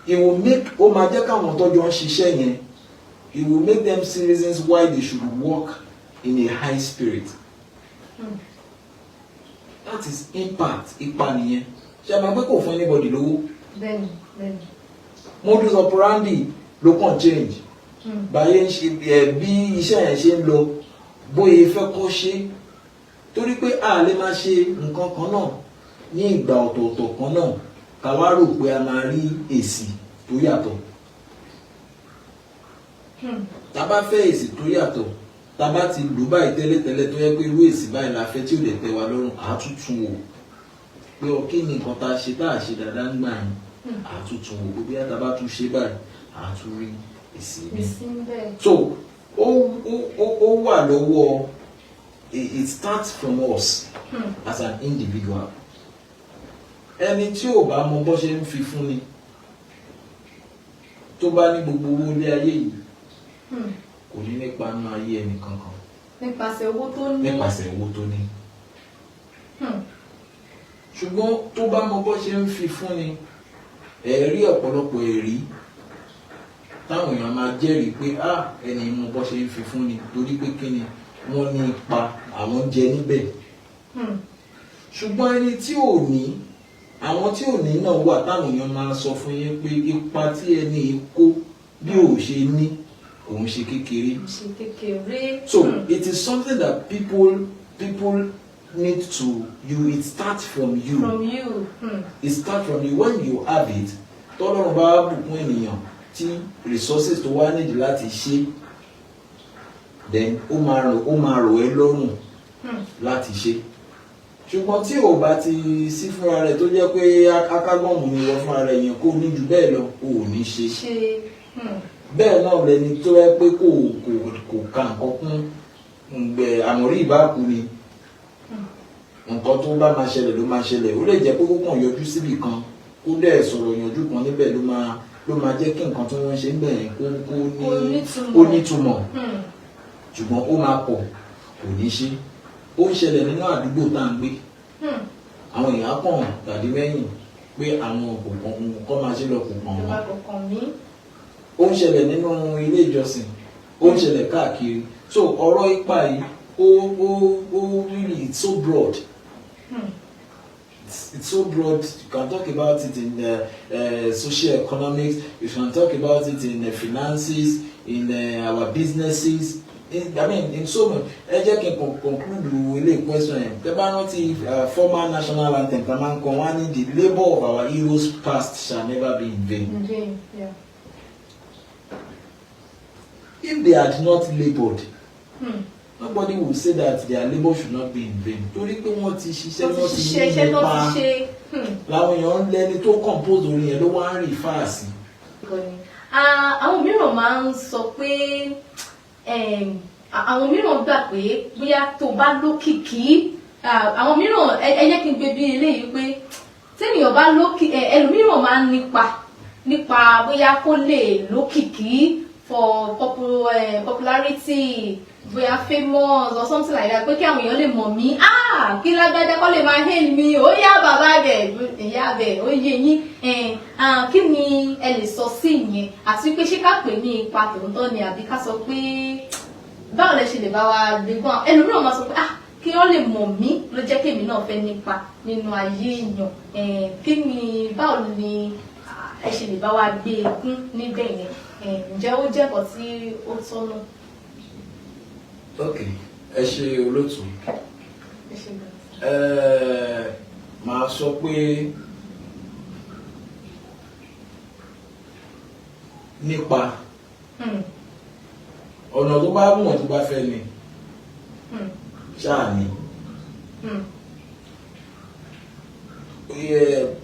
He will make, ó máa jẹ́ káwọn tọ́jú ń ṣiṣẹ́ yẹn, he will make them see reasons why they should work in a high spirit. That is impact. Ipa nìyẹn. Ṣe é máa pé kò fún anybody lówó? Bẹ́ẹ̀ni, bẹ́ẹ̀ni. Modus operandi ló kàn change. Báyé ń ṣe ẹ, bí iṣẹ́ yẹn ṣe ń lọ, bóyá fẹ́ kọ́ ṣe, torí pé a lè máa ṣe nǹkan kan náà ní ìgbà ọ̀tọ̀ọ̀tọ̀ kan náà, ká wá rò pé a máa rí èsì tó yàtọ̀. Tá a bá fẹ́ èsì tó yàtọ̀, tá a bá ti lò báyìí tẹ́lẹ̀tẹ́lẹ̀, tó yẹ pé irú èsì báyìí la fẹ́, tí ò dẹ̀ tẹ́ wa lọ́rùn, à á tún tún wò pé ọ kí ni nǹkan tá a ṣe tá a ṣe dáadáa ń gbà yín. À á tún tún wò pé bí a bá tún ṣe báyìí, à á tún rí èsì mi. Èsì ń bẹ. So ó wà lọ́wọ́, it starts from us as an individual. Ẹni tí ò bá mọ bó ṣe ń fi fún ni, tó bá ní gbogbo owó ilé ayé yìí, kò ní nípa nínú ayé ẹnì kankan. Nípasẹ̀ owó tó ní. Nípasẹ̀ owó tó ní. Ṣùgbọ́n tó bá mọ bó ṣe ń fi fún ni, ẹ̀rí ọ̀pọ̀lọpọ̀ ẹ̀rí táwọn èèyàn máa jẹ́rìí pé, ah, ẹni mọ bó ṣe ń fi fún ni, torí pé kí ni, wọ́n ní ipa àwọn jẹ níbẹ̀. Ṣùgbọ́n ẹni tí ò ní, àwọn tí ò ní náà wà táwọn èèyàn máa sọ fún yín pé ipa tí ẹni yìí kó bí ò ṣe ní òun ṣe kékeré. Ṣe kékeré. So it is something that people need to you, it starts from you. From you. It starts from you. When you have it, tọ́lọ́run bá bùkún ènìyàn tí resources tó wá nídìí láti ṣe, then ó máa rọ̀ ẹ́ lọ́rùn láti ṣe. Ṣùgbọ́n tí ò bá ti sí fúnra rẹ̀, tó jẹ́ pé akágbọ̀nmù ni wọ́n fúnra rẹ̀ yẹn, kó ní jù bẹ́ẹ̀ lọ, ò ní ṣe. Ṣe. Bẹ́ẹ̀ náà lẹni tó yẹ pé kò ka nǹkan kún ǹgbẹ àmọ̀rí ìbáàkú ni, nǹkan tó bá máa ṣẹlẹ̀ ló máa ṣẹlẹ̀. Ó lè jẹ́ pé kó kàn yọjú síbì kan, kó dẹ̀ sọ̀rọ̀ yanjú kan níbẹ̀, ló máa jẹ́ kí nǹkan tí wọ́n ń ṣe ń bẹ̀ yẹn kó ní Kó nítumọ̀. Kó nítumọ̀. Ṣùgbọ́n ó máa pọ̀, kò ní ṣe. Ó ń ṣẹlẹ̀ nínú àdúgbò tá à ń gbé. Àwọn èèyàn kàn tàbí mẹ́yìn pé àwọn kò kàn, nǹkan máa ṣe lọ, kò kàn Ìjọba wọ́n. kò kàn mí. Ó ń ṣẹlẹ̀ nínú ilé ìjọsìn, ó ń ṣẹlẹ̀ káàkiri. So ọ̀rọ̀ ipa yìí, ó really, it's so broad. It's so broad. You can talk about it in social economics, you can talk about it in finances, in our businesses, in, I mean, in so much. Ẹ jẹ́ kí n conclude ilé question yẹn. Tẹ́ bá rántí former national anthem tá máa ń kọ, wọ́n á ní, "The labour of our heroes past shall never be in vain." In vain. Yeah. If they had not laboured, nobody would say that their labour should not be in vain, torí pé wọ́n ti ṣiṣẹ́. Wọ́n Wọ́n ti ti ṣiṣẹ́ ní iṣẹ́ tó nípa ti ṣe. Làwọn èèyàn lẹni tó compose orin yẹn ló wá ń refer sí. Gan ni. Ah, àwọn mìíràn máa ń sọ pé àwọn mìíràn gbà pé bóyá tó bá lókìkí, àwọn mìíràn, ẹ jẹ́ kí n gbé bí eléyìí pé tẹ́nìyàn bá lókìkí, ẹlòmíràn máa ń nípa bóyá kó lè lókìkí for popularity, bóyá famous or something like that, pé kí àwọn èèyàn lè mọ̀ mí, ah, kí lágbájá kọ́ lè máa hail mi, ó yá bàbá bẹ̀, ìyá bẹ̀, ó yé yín. Kí ni ẹ lè sọ sí ìyẹn? Àti pé ṣé ká pè ní ipa tòótọ́ ni, àbí ká sọ pé báwo lẹ ṣe lè bá wa gbé gbọ́n? Ẹlòmíràn máa sọ pé, ah, kí wọ́n lè mọ̀ mí ló jẹ́ kémi náà fẹ́ nípa nínú ayé èèyàn. Kí ni, báwo ni ẹ ṣe lè bá wa gbé e gún níbẹ̀ yẹn? Ǹjẹ́ ó jẹ́ nǹkan tí ó tọ́nà? Ok, ẹ ṣe, olóòtú. Ẹ ṣe gan. Màá sọ pé nípa ọ̀nà tó bá wùn, tó bá fẹ́ ni ṣáà ni.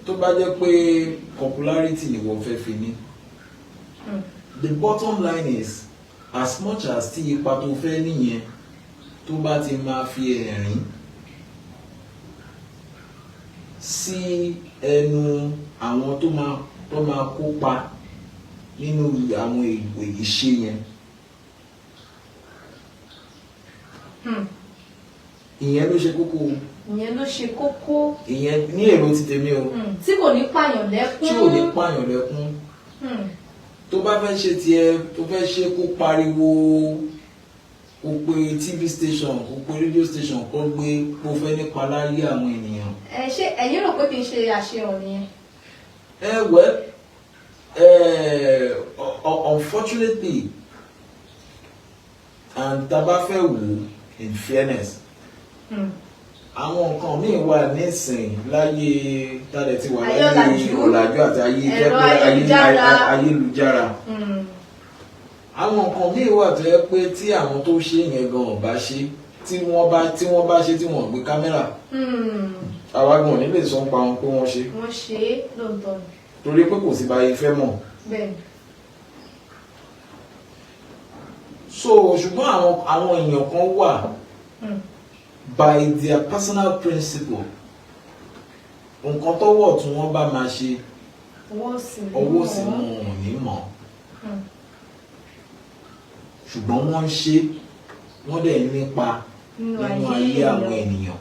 Tó bá jẹ́ pé popularity ni wọ́n fẹ́ fi ní, the bottom line is, as much as tí ipa tó fẹ́ nìyẹn, tó bá ti máa fi ẹ̀rín sí ẹnu àwọn tó máa kópa nínú àwọn ìṣe yẹn, ìyẹn ló ṣe kókó o. Ìyẹn ló ṣe kókó. Ìyẹn ní èrò ti tèmi o. Tí kò ní pààyàn lẹ́kún. Tí ò ní pààyàn lẹ́kún. Tó bá fẹ́ ṣe tiẹ̀, tó fẹ́ ṣe kó pariwo, Kò pé TV station, kò pé radio station kó gbé kó fẹ́ nípa láyé àwọn ènìyàn. Ẹ ṣé, ẹ̀yin rò pé kì í ṣe àṣehàn nìyẹn? Well, unfortunately, and tá a bá fẹ́ wò ó in fairness, àwọn nǹkan míì wà nísìn láyé tálẹ̀ tí wà Ayé láyé ọ̀làjú. Ọ̀làjú àti ayé Ẹ̀rọ jẹ́ pé ayélujára. Ayélujára. Àwọn nǹkan míì wà tó yẹ pé tí àwọn tó ṣe yẹn gan ò bá ṣe, tí wọ́n bá ṣe, tí wọ́n gbé kámẹ́rà, àwa gan ò ní lè sọ nípa wọn pé wọ́n ṣe. Wọ́n ṣe é lóòótọ́ ni. Torí pé kò sí báyìí fẹ́ mọ̀. Bẹ́ẹ̀ ni. So ṣùgbọ́n àwọn èèyàn kan wà, by their personal principle, nǹkan tọ́wọ́ tí wọ́n bá máa ṣe, ọwọ́ òsì ní ọwọ́ òsì mọ̀. Wọn ò ní mọ̀, ṣùgbọ́n wọ́n ń ṣe, wọ́n dẹ̀ ń nípa nínú nínú ayé àwọn ènìyàn.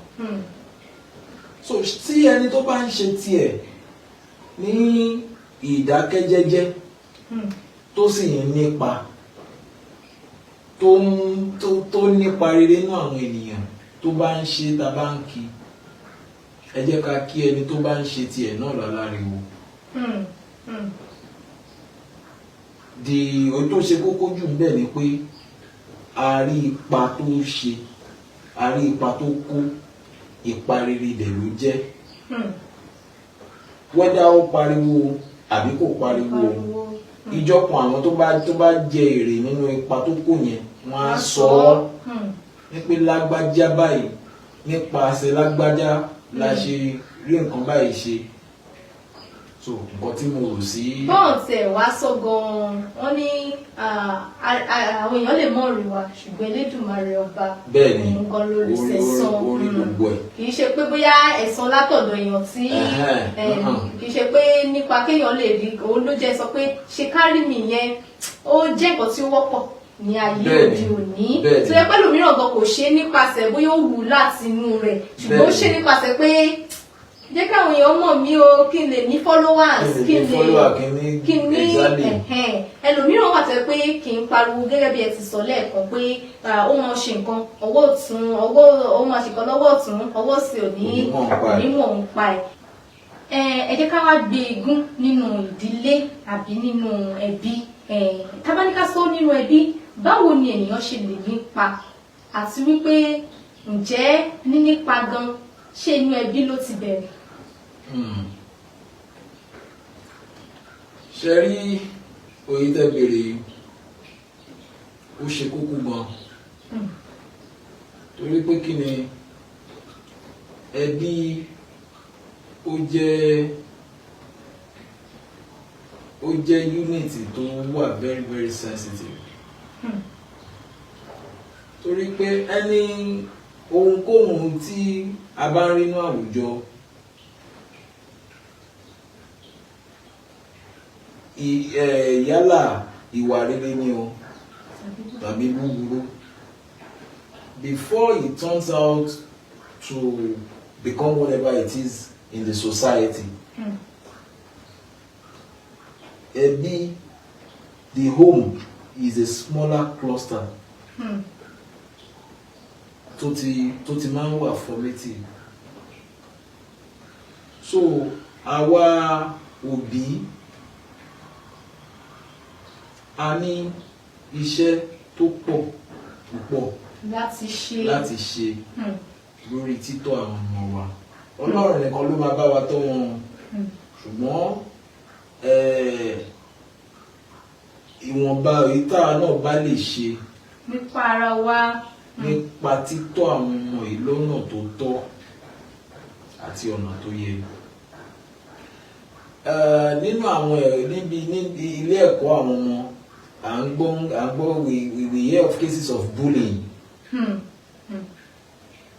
So tí ẹni tó bá ń ṣe tiẹ̀ ní ìdákẹ́jẹ́jẹ́, tó sì ń nípa, tó ń tó tó nípa rere nínú àwọn ènìyàn, tó bá ń ṣe, tá a bá ń kí, ẹ jẹ́ ká kí ẹni tó bá ń ṣe tiẹ̀ náà láláriwo. Di ohun tó ṣe kókó jù ń bẹ̀ ni pé a rí ipa tó ṣe, a rí ipa tó kó, ipa rere dẹ̀ ló jẹ́, whether ó pariwo àbí kò pariwo. Pariwo. Ìjọpọ̀ àwọn tó bá jẹ èrè nínú ipa tó kó yẹn, wọ́n á sọ ọ́ ní pé lágbájá báyìí, nípasẹ̀ lágbájá la ṣe rí nǹkan báyìí ṣe. So nǹkan tí mo rò sí. Bọ́ọ̀n tẹ̀ wá sọ gan-an, wọ́n ní àwọn èèyàn lè mọ̀ rí wa, ṣùgbọ́n Elédùmarè ọba, Bẹ́ẹ̀ ni. òun gan lórí orí sẹ̀sán. Orí gbogbo ẹ̀. Kì í ṣe pé bóyá ẹ̀san látọ̀dọ̀ èèyàn tí kì í ṣe pé nípa kéèyàn lè rí òun ló jẹ́ sọ pé ṣe kárí mi yẹn, ó jẹ́ nǹkan tí ó wọ́pọ̀ ní ayé òde òní, tó yẹ pẹ́lú mìíràn gan kò ṣe nípasẹ̀ bóyá ó wù ú láti inú rẹ̀, ṣùgbọ́n ó ṣe nípasẹ̀ pé jẹ́ káwọn èèyàn mọ̀ mí o, kí n lè ní followers, kí n lè ní follower, kí n ní kí n ní ẹ̀hẹ́n. Ẹlòmíràn wà tó yẹ pé kì í pariwo, gẹ́gẹ́ bí ẹ ti sọ lẹ́ẹ̀kan pé ó máa ṣe nǹkan ọwọ́ ọ̀tún, ọwọ́ ó máa ṣe nǹkan lọ́wọ́ ọ̀tún, ọwọ́ òsì ò ní Onímọ̀ ń pa ẹ̀. Onímọ̀ ń pa ẹ̀. Ẹ jẹ́ ká wá gbé igun nínú ìdílé àbí nínú ẹbí. Tá bá ní ká sọ nínú ẹbí, báwo ni ènìyàn ṣe lè nípa, àti wípé ǹjẹ́ nínípa gan, ṣé inú ẹbí ló ti bẹ̀rẹ̀? Ṣe rí òye tẹ́ bèrè yìí, ó ṣe kókó gan, torí pé kí ni, ẹbí ó jẹ́ unit tó wà very very sensitive, torí pé ẹni ohunkóhun tí a bá ń rí inú àwùjọ, yálà ìwà rere ni o tàbí búburú, before it turns out to become whatever it is in the society, ẹbí, the home is a smaller cluster tó ti máa ń wà formative. So àwa òbí, a ní iṣẹ́ tó pọ̀ púpọ̀ láti ṣe láti ṣe lórí títọ́ àwọn ọmọ wa. Ọlọ́run nìkan ló máa bá wa tọ́ wọn, ṣùgbọ́n ìwọ̀nba èyí táwa náà bá lè ṣe nípa ara wa. Nípa títọ́ àwọn ọmọ yìí lọ́nà tó tọ́ àti ọ̀nà tó yẹ. Nínú àwọn ẹ̀ níbi ilé ẹ̀kọ́ àwọn ọmọ, à ń gbọ́ we hear of cases of bullying.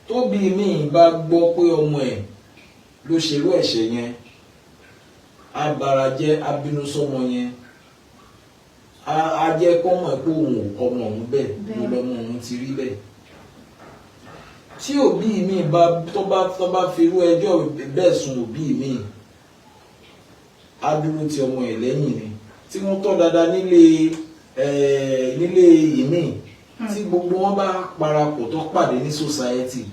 Tóbi mi bá gbọ́ pé ọmọ ẹ̀ ló ṣerú ẹ̀ṣẹ̀ yẹn, á bara jẹ́, á bínú sọ́mọ yẹn, á jẹ́ kó mọ̀ pé òun ò kọ́ ọmọ òun bẹ́ẹ̀ ló lọ́mọ òun ti rí bẹ́ẹ̀. Tí òbí mi bá tó bá fi irú ẹjọ́ bẹ́ẹ̀ sùn òbí mi, á dúró ti ọmọ ẹ̀ lẹ́yìn ni. Tí wọ́n tọ́ dáadáa nílé ìmí. Tí gbogbo wọn bá parapọ̀ tó pàdé ní society,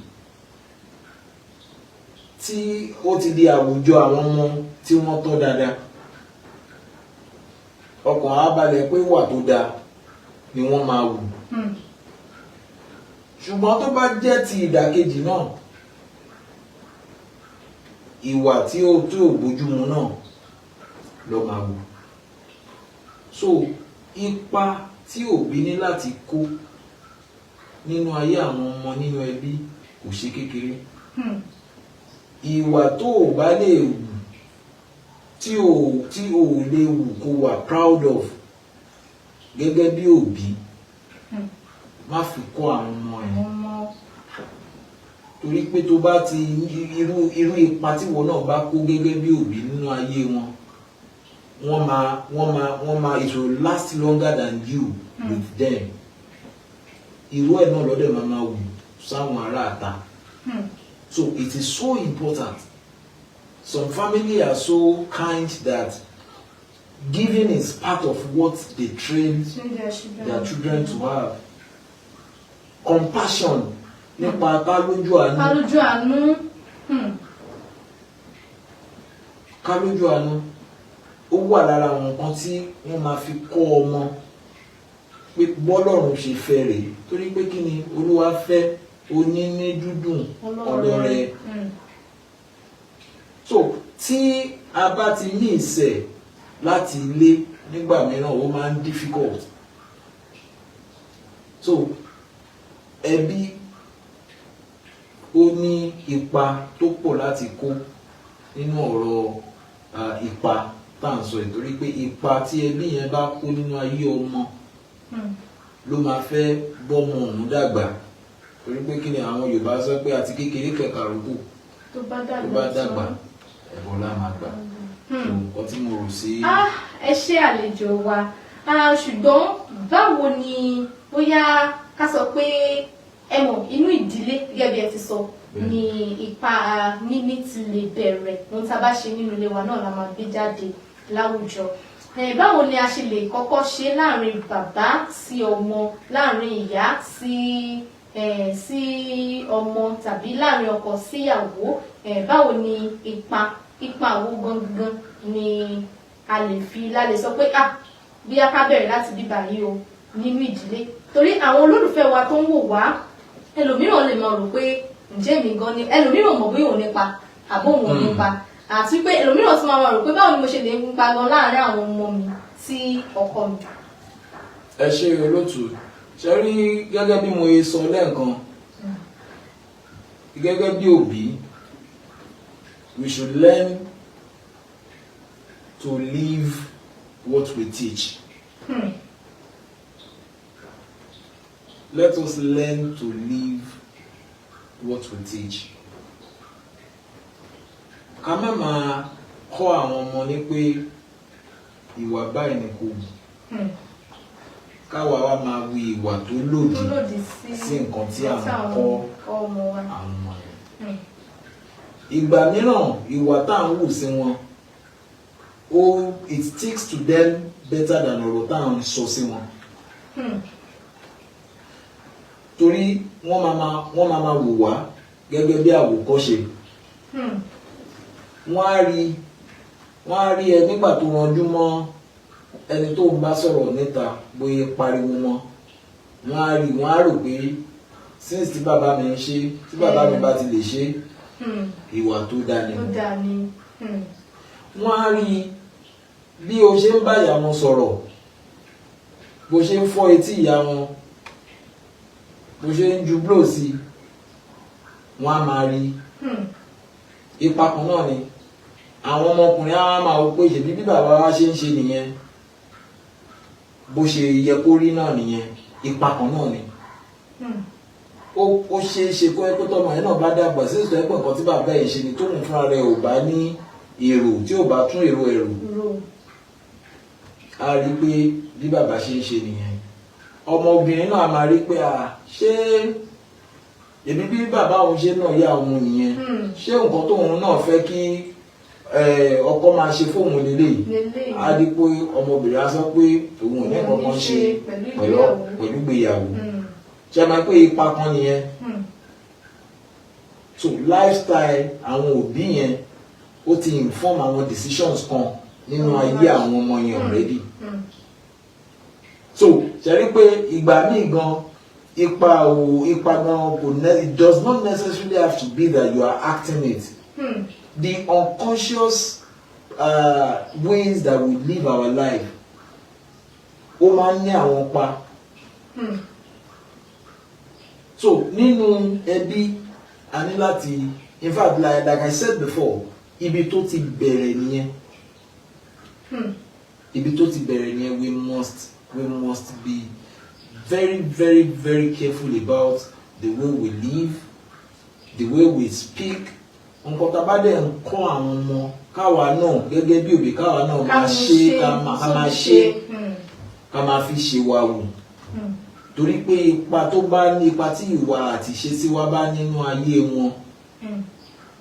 tí ó ti di àwùjọ àwọn ọmọ tí wọ́n tọ́ dáadáa, ọkàn á balẹ̀ pé ìwà tó dáa ni wọ́n máa wù. Ṣùgbọ́n tó bá jẹ́ ti ìdàkejì náà, ìwà tí ó tó bójúmu náà ló máa wù. So ipa tí òbí ní láti kó nínú ayé àwọn ọmọ nínú ẹbí kò ṣe kékeré. Ìwà tó o bá lè wù, tí o lè wù kó wà proud of gẹ́gẹ́ bí òbí, má fi kọ́ àwọn ọmọ ẹ̀. Àwọn ọmọ. Torí pé tó bá ti irú ipa tí wọn náà bá kó gẹ́gẹ́ bí òbí nínú ayé wọn, wọ́n máa it will last longer than you with them. Irú ẹ̀ náà lọ́dẹ̀ máa máa wù sáwọn ará ìta. So it is so important. Some family are so kind that giving is part of what they train Train their children. Their children to have. Compassion, nípa ká lójú àánú. Ká lójú àánú. Ká lójú àánú, ó wà lára àwọn nǹkan tí wọ́n máa fi kọ́ ọmọ pé bọ́lọ́run ṣe fẹ́ rèé. Torí pé kí ni Olúwa fẹ́? Onínú dídùn, ọlọ́rẹ. So tí a bá ti ní ìṣẹ̀ láti ilé, nígbà mìíràn ó máa ń difficult. So ẹbí ó ní ipa tó pọ̀ láti kó nínú ọ̀rọ̀ ipa tá à ń sọ yìí, torí pé ipa tí ẹbí yẹn bá kó nínú ayé ọmọ ló máa fẹ́ bọ́mọ òun dàgbà. Torí pé kí ni àwọn Yorùbá sọ pé àti kékeré pẹ̀ka ìrókò, tó bá tó dàgbà bá dàgbà, tán. Ẹ̀bọ̀ lá máa gbà. So nǹkan tí mo rò sí. Ah, ẹ ṣé, àlejò wa. Ah, ṣùgbọ́n báwo ni, bóyá ká sọ pé ẹ mọ̀, inú ìdílé, gẹ́gẹ́ bí ẹ ti sọ, ni ipa níní ti lè bẹ̀rẹ̀. Ohun tá a bá ṣe nínú ilé wa náà la máa gbé jáde láwùjọ. Báwo ni a ṣe lè kọ́kọ́ ṣe láàrin bàbá sí ọmọ, láàrin ìyá sí ọmọ, tàbí láàrin ọkọ síyàwó? Báwo ni ipa wo gangan ni a lè fi la lè sọ pé, ah, bí a ká bẹ̀rẹ̀ láti bíbá yìí o nínú ìdílé? Torí àwọn olólùfẹ́ wa tó ń wò wá, ẹlòmíràn lè máa rò pé ǹjẹ́ èmi gan ni, ẹlòmíràn mọ̀ bóyá òun nípa àbó òun ò nípa, àti pé ẹlòmíràn tún máa rò pé báwo ni mo ṣe lè nípa gan láàárín àwọn ọmọ mi sí ọkọ mi. Ẹ ṣe, olóòtú. Ṣe rí, gẹ́gẹ́ bí mo ṣe sọ lẹ́ẹ̀kan, gẹ́gẹ́ bí òbí, we should learn to live what we teach. Let us learn to live what we teach. Ká má máa kọ́ àwọn ọmọ ní pé ìwà báyìí ni kò wù, káwa wá máa wu ìwà tó lòdì tó lòdì sí sí nǹkan tí à ń kọ́ ọmọ wa. Àwọn ọmọ yẹn. Ìgbà mìíràn, ìwà tá à ń wù sí wọn, ó it sticks to them better than ọ̀rọ̀ tá à ń sọ sí wọn. Torí wọ́n máa máa wò wá gẹ́gẹ́ bí àwòkọ́ṣe. Wọ́n á rí ẹ nígbà tó ranjú mọ́ ẹni tó ń bá sọ̀rọ̀ níta, bóyá pariwo mọ́. Wọ́n á rí, wọ́n á rò pé since tí bàbá mi ń ṣe, tí bàbá mi bá ti lè ṣe, ìwà tó dáa ni. Tó dáa ni. Wọ́n á rí bí o ṣe ń bá ìyá wọn sọ̀rọ̀, bó ṣe ń fọ́ etí ìyá wọn, bó ṣe ń ju blow sí i, wọ́n á máa rí. Ipa kan náà ni àwọn ọmọkùnrin á máa wò pé ṣèbí bí bàbá wa ṣe ń ṣe nìyẹn, bó ṣe yẹ kó rí náà nìyẹn. Ipa kan náà ni. Ó ṣeé ṣe kó ẹ pé tọmọ yẹn náà bá dàgbà sí ìsọ ẹgbẹ́, nǹkan tí bàbá yìí ṣe ni, tóun fúnra rẹ̀ ò bá ní èrò, tí ò bá tún èrò ẹ̀rù Ro. á rí pé bí bàbá ṣe ń ṣe nìyẹn. Ọmọbìnrin náà máa rí pé, à, ṣé èmi bí bàbá òun ṣe náà yá òun nìyẹn? Ṣé nǹkan tóun náà fẹ́ kí ọkọ máa ṣe fóun lélẹ́yìí? Lélẹ́yìí. Á di pé ọmọbìnrin á sọ pé òun ò ní nǹkan kan ṣe pẹ̀lú pẹ̀lú ìgbéyàwó. Pẹ̀lú ìgbéyàwó. Ṣe máa pé ipa kan nìyẹn. So lifestyle àwọn òbí yẹn, ó ti inform àwọn decisions kan nínú ayé àwọn ọmọ yẹn already. So ṣe rí pé ìgbà míì gan, ipa ò ipa gan kò ne, it does not necessarily have to be that you are acting it. The unconscious ways that we live our life, ó máa ń ní àwọn pa. So nínú ẹbí, a ní láti, in fact, like I said before, ibi tó ti bẹ̀rẹ̀ nìyẹn. Ibi tó ti bẹ̀rẹ̀ nìyẹn. We must be very, very, very careful about the way we live, the way we speak. Nǹkan tá a bá dẹ̀ ń kọ́ àwọn ọmọ, káwa náà gẹ́gẹ́ bí òbí, káwa náà máa ṣe, ká máa ṣe, ká máa fi ṣe wa wù, torí pé ipa tó bá ní, ipa tí ìwà àti ìṣesí wa bá nínú ayé wọn,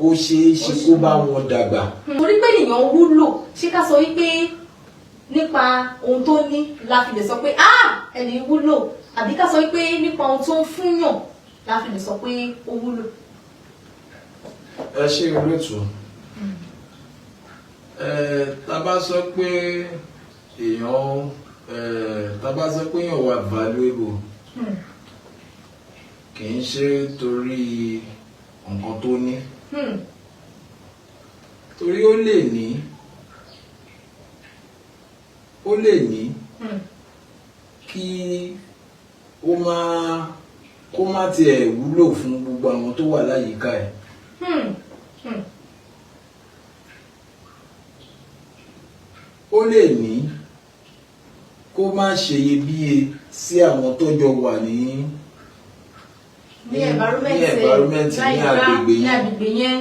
ó ṣeé ṣe kó bá wọn dàgbà. Torí pé ènìyàn wúlò, ṣé ká sọ wípé nípa ohun tó ní la fi lè sọ pé, "Ah, ẹni wúlò," àbí ká sọ wípé nípa ohun tó ń fúnyàn la fi lè sọ pé ó wúlò? Ẹ ṣe, olóòtú. Ẹ tá a bá sọ pé èèyàn, ẹ tá a bá sọ pé èèyàn wà valuable, kì í ṣe torí nǹkan tó ní, torí ó lè ní kí ó má kó má tiẹ̀ wúlò fún gbogbo àwọn tó wà láyìíká ẹ̀. Ó lè ní kó má ṣe iyebíye sí àwọn tó jọ wà ní ní environment, ní environment, ní láyìíká, agbègbè ní yẹn. Agbègbè yẹn.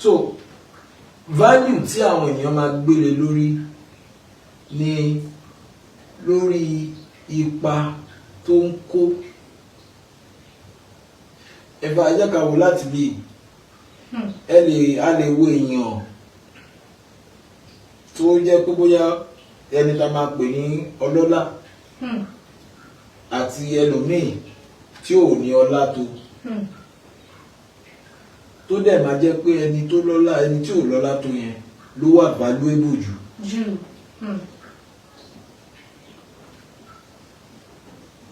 So value tí àwọn èèyàn máa gbélé lórí ní lórí ipa tó ń kó. Ẹ̀fà, ẹ jẹ́ ká wò láti bí ẹ lè a lè wo èèyàn tó jẹ́ pé bóyá ẹni tá máa pè ní ọlọ́lá àti ẹlòmíì tí ò ní ọlá tó, tó dẹ̀ máa jẹ́ pé ẹni tó lọ́lá, ẹni tí ò lọ́lá tó yẹn ló wà valuable jù. Jù.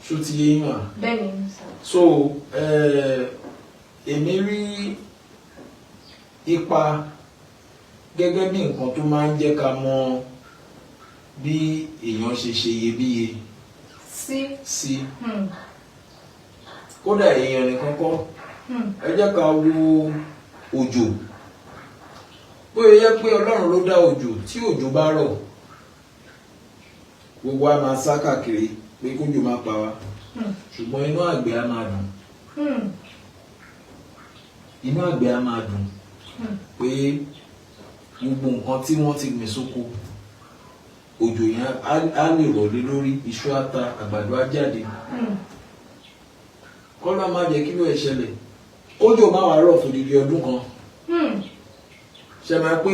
Ṣó ti yé yín wà? Bẹ́ẹ̀ ni sir. So èmi rí ipa gẹ́gẹ́ bí nǹkan tó máa ń jẹ́ ká mọ bí èèyàn ṣe ṣe iyebíye sí. Sí. Kódà èèyàn nìkan kọ́. Ẹ jẹ́ ká wo òjò. Bóyá yẹ pé Ọlọ́run ló dá òjò, tí òjò bá rọ̀, gbogbo wa máa sá káàkiri pé kójò má pa wá, ṣùgbọ́n inú àgbẹ̀ á máa dùn. Inú àgbẹ̀ á máa dùn pé gbogbo nǹkan tí wọ́n ti gbìn sóko, òjò yẹn á lè rọ̀ lé lórí, iṣu á ta, àgbàdo á jáde. Kọ́lá má jẹ́ kí ló ẹ̀ ṣẹlẹ̀, kójò má wàá rọ̀ fòdìdí ọdún kan. Ṣe máa pé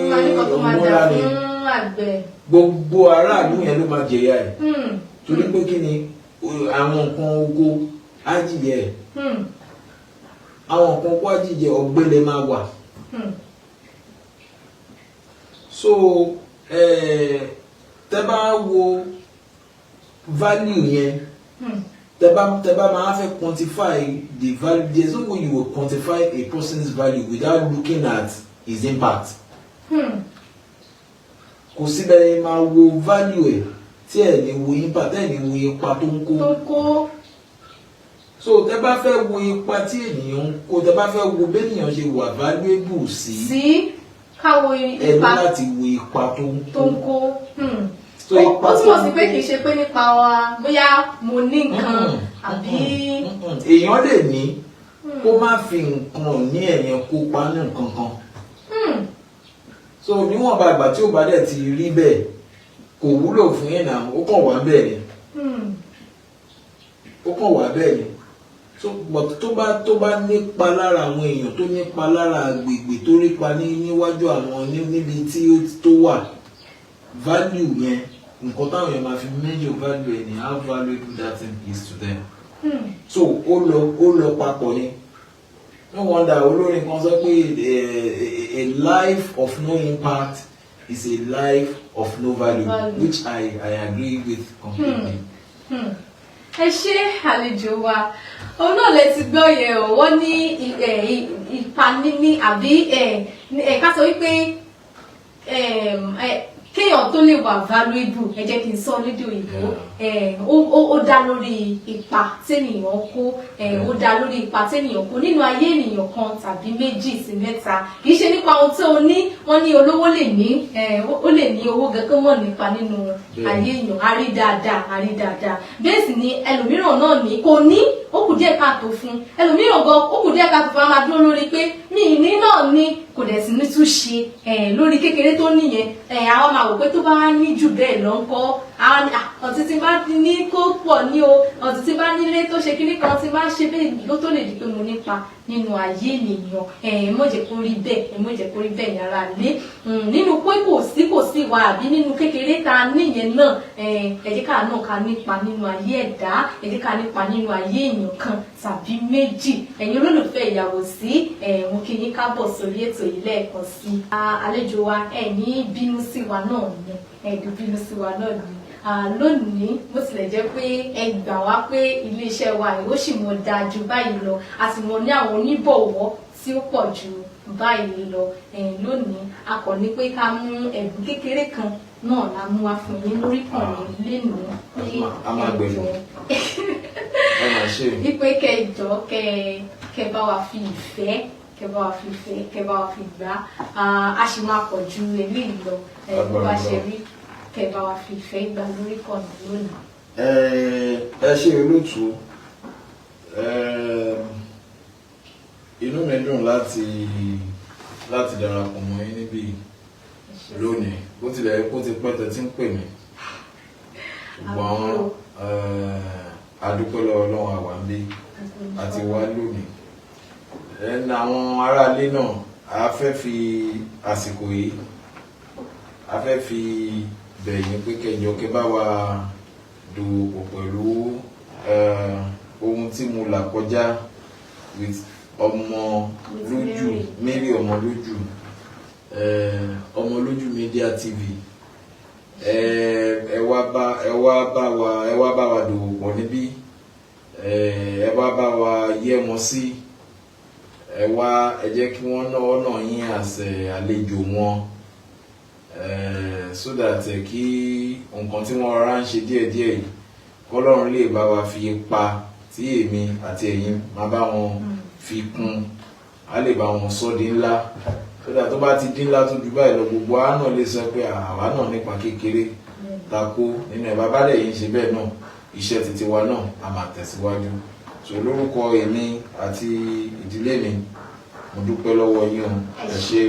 Ó máa ní nǹkan tó máa ọgbọ́n dà ńlá ni. Fún àgbẹ̀. Gbogbo aráàlú yẹn ló máa jẹ̀yà ẹ̀, torí pé kí ni, àwọn nǹkan oko á jìyẹ ẹ̀. Àwọn nǹkan oko á jìyẹ, ọ̀gbẹlẹ̀ máa wà. So tẹ́ bá wo value yẹn, tẹ́ bá máa fẹ́ quantify the value, there is no way you will quantify a person's value without looking at his impact. Kò síbẹ̀ yẹn máa wo value ẹ̀ tí ẹ̀ ní wo impact, ẹ̀ ní wo ipa tó ń kó. Tó kó. So tẹ́ bá fẹ́ wo ipa tí ènìyàn ń kó, tẹ́ bá fẹ́ wo bẹ́nìyàn ṣe wà valuable sí, sí káwo ẹ ní ipa láti wo ipa tó ń tó kó. ń kó. So Ó ipa ó tó túmọ̀ ń sí pé kì í ṣe pé nípa wa bóyá mo ní nǹkan àbí. Èèyàn lè ní kó má fi nǹkan ní ẹ̀yẹn kópa ní nǹkan kan. So níwọ̀nba ìgbà tí ó bá dẹ̀ ti rí bẹ́ẹ̀, kò wúlò fún yẹn náà, ó kàn wá bẹ́ẹ̀ ni. Ó kàn wá bẹ́ẹ̀ ni. So but tó bá nípa lára àwọn èèyàn, tó nípa lára agbègbè, tó rípa ní níwájú àwọn níbi tí ó tó wà, value yẹn Nǹkan táwọn èèyàn máa fi measure value ẹ̀ ní how valuable that thing is to them. So ó lọ papọ̀ ni. No wonder olórin kan sọ pé a life of no impact is a life of no value, Value. which I agree with completely. Ẹ ṣé, àlejò wa. Òun náà lè ti gbọ́ yẹn o. Wọ́n ní ipa níní àbí ká sọ wípé kéèyàn tó lè wà valuable, ẹ jẹ́ kí n sọ lédè òyìnbó, ó dá lórí ipa tẹ́nìyàn kó, ó dá lórí ipa tẹ́nìyàn kó nínú ayé ènìyàn kan tàbí méjì sí mẹ́ta. Kì í ṣe nípa ohun tó o ní. Wọ́n ní olówó lè ní, ó lè ní owó gan mọ̀ nípa nínú ayé èèyàn. A rí dáadáa, a rí dáadáa. Bẹ́ẹ̀ sì ni ẹlòmíràn náà ní kò ní, ó kù díẹ̀ káàtó fún ẹlòmíràn gan, ó kù díẹ̀ káàtó fún. A máa dúró lórí pé mi ì ní náà ní, kò dẹ̀ sí ní tún ṣe lórí kékeré tó níyẹn. Àwọn máa wò pé tó bá wá ní jù bẹ́ẹ̀ lọ ń kọ́ àwọn ní, ọtí tí bá ní kó pọ̀ ní o, ọtí tí bá nílé tó ṣe kíní kan tí bá ṣe bẹ́ẹ̀ ló tó lè di pé mo nípa nínú ayé ènìyàn. Ẹ mọ̀ jẹ́ kó rí bẹ́ẹ̀, ẹ mọ̀ jẹ́ kó rí bẹ́ẹ̀ yàrá lé nínú pé kò sí wa àbí nínú kékeré tá a níyẹn náà. Ẹ jẹ́ ká náà ká nípa nínú ayé ẹ̀dá, ẹ jẹ́ ká nípa nínú ayé èèyàn kan tàbí méjì. Ẹ̀yin olólùfẹ́ ìyàwó sí, mo kí yín kábọ̀ sórí ètò yìí lẹ́ẹ̀kan sí i. Àlejò wa, ẹ ní bínú sí wa náà ni, ẹ ní bínú sí wa náà ni lónìí. Bó tilẹ̀ jẹ́ pé ẹ gbà wá pé iléeṣẹ́ wa yìí ó sì mọ̀ dáa ju báyìí lọ, a sì mọ̀ ní àwọn oníbọ̀wọ́ tí ó pọ̀ ju báyìí lọ, lónìí a kàn ní pé ká mú ẹ̀bùn kékeré kan náà la mú wá fún yín lórí ìkànnì lénìí pé A máa gbẹ̀bùn. Ẹ máa ṣe. Wípé kẹjọ kẹ bá wa fi ìfẹ́, kẹ bá wa fi ìfẹ́, kẹ bá wa fi gbà á. A sì máa pọ̀ ju eléyìí lọ. Bó bá ṣe rí, kẹ bá wa fi ìfẹ́ gbà lórí ìkànnì lónìí. Ẹ ṣe, olóòtú. Inú mi dùn láti darapọ̀ mọ́ yín níbí lónìí, bó tilẹ̀ kó ti pẹ́ tẹ́ tí ń pè mí, ṣùgbọ́n a dúpẹ́ lọ́wọ́ Ọlọ́run, àwa ń bí àti wá lónìí. Ẹn àwọn aráalé náà, a fẹ́ fi àsìkò yìí, a fẹ́ fi bẹ̀ yín pé kẹjọ kẹ bá wa dòwò pọ̀ pẹ̀lú ohun tí mo là kọjá with ọmọ lójú Mary Ọmọlójú, Ọmọlójú Media TV. Ẹ wá bá wa dòwò pọ̀ níbí. Ẹ wá bá wa yẹ́ wọn sí. Ẹ wá, ẹ jẹ́ kí wọ́n náà ọ̀nà yín àṣẹ àlejò wọn, so that kí nǹkan tí wọ́n rọra ń ṣe díẹ̀díẹ̀ yìí, kọ́lọ́run lè bá wa fi ipa tí èmi àti ẹ̀yin máa bá wọn fi kún, á lè bá wọn sọ di ńlá, so that tó bá ti dín ńlá tó ju báyìí lọ, gbogbo wa náà lè sọ pé àwa náà nípa kékeré tako nínú ẹ̀. Bàbá dẹ̀ yìí ń ṣe bẹ́ẹ̀ náà, iṣẹ́ títí wa náà a máa tẹ̀síwájú. So lórúkọ èmi àti ìdílé mi, mo dúpẹ́ lọ́wọ́ yín o. Ẹ ṣé.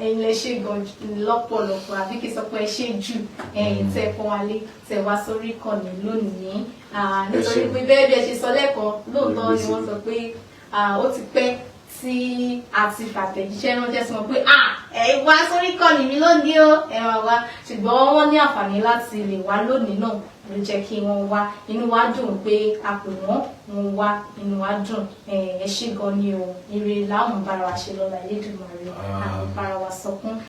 Ẹ̀yin lẹ ṣe gan lọ́pọ̀lọpọ̀, àbí kí n sọ pé ẹ ṣe jù, ẹ̀yin tẹ́ pọ́n wálé, tẹ́ wá sórí ìkànnì lónìí. Nítorí Ṣé. pé bẹ́ẹ̀ bí ẹ ṣe sọ lẹ́ẹ̀kan, lóòótọ́ ni wọ́n sọ pé ó ti pẹ́ tí a ti fàtẹ̀jíṣẹ́ ránṣẹ́ sí wọn pé ẹ wá sórí ìkànnì mi lónìí o, ẹ wá wá, ṣùgbọ́n wọ́n ní àǹfààní láti lè wá lónìí náà ló jẹ́ kí wọ́n wá. Inú wa dùn pé a pè wọ́n, wọ́n wá, inú wa dùn. Ẹ ṣé gan ni o. Ire láwọn bára wa ṣe lọ́la Elédùmarè, àwọn bára wa sọkún.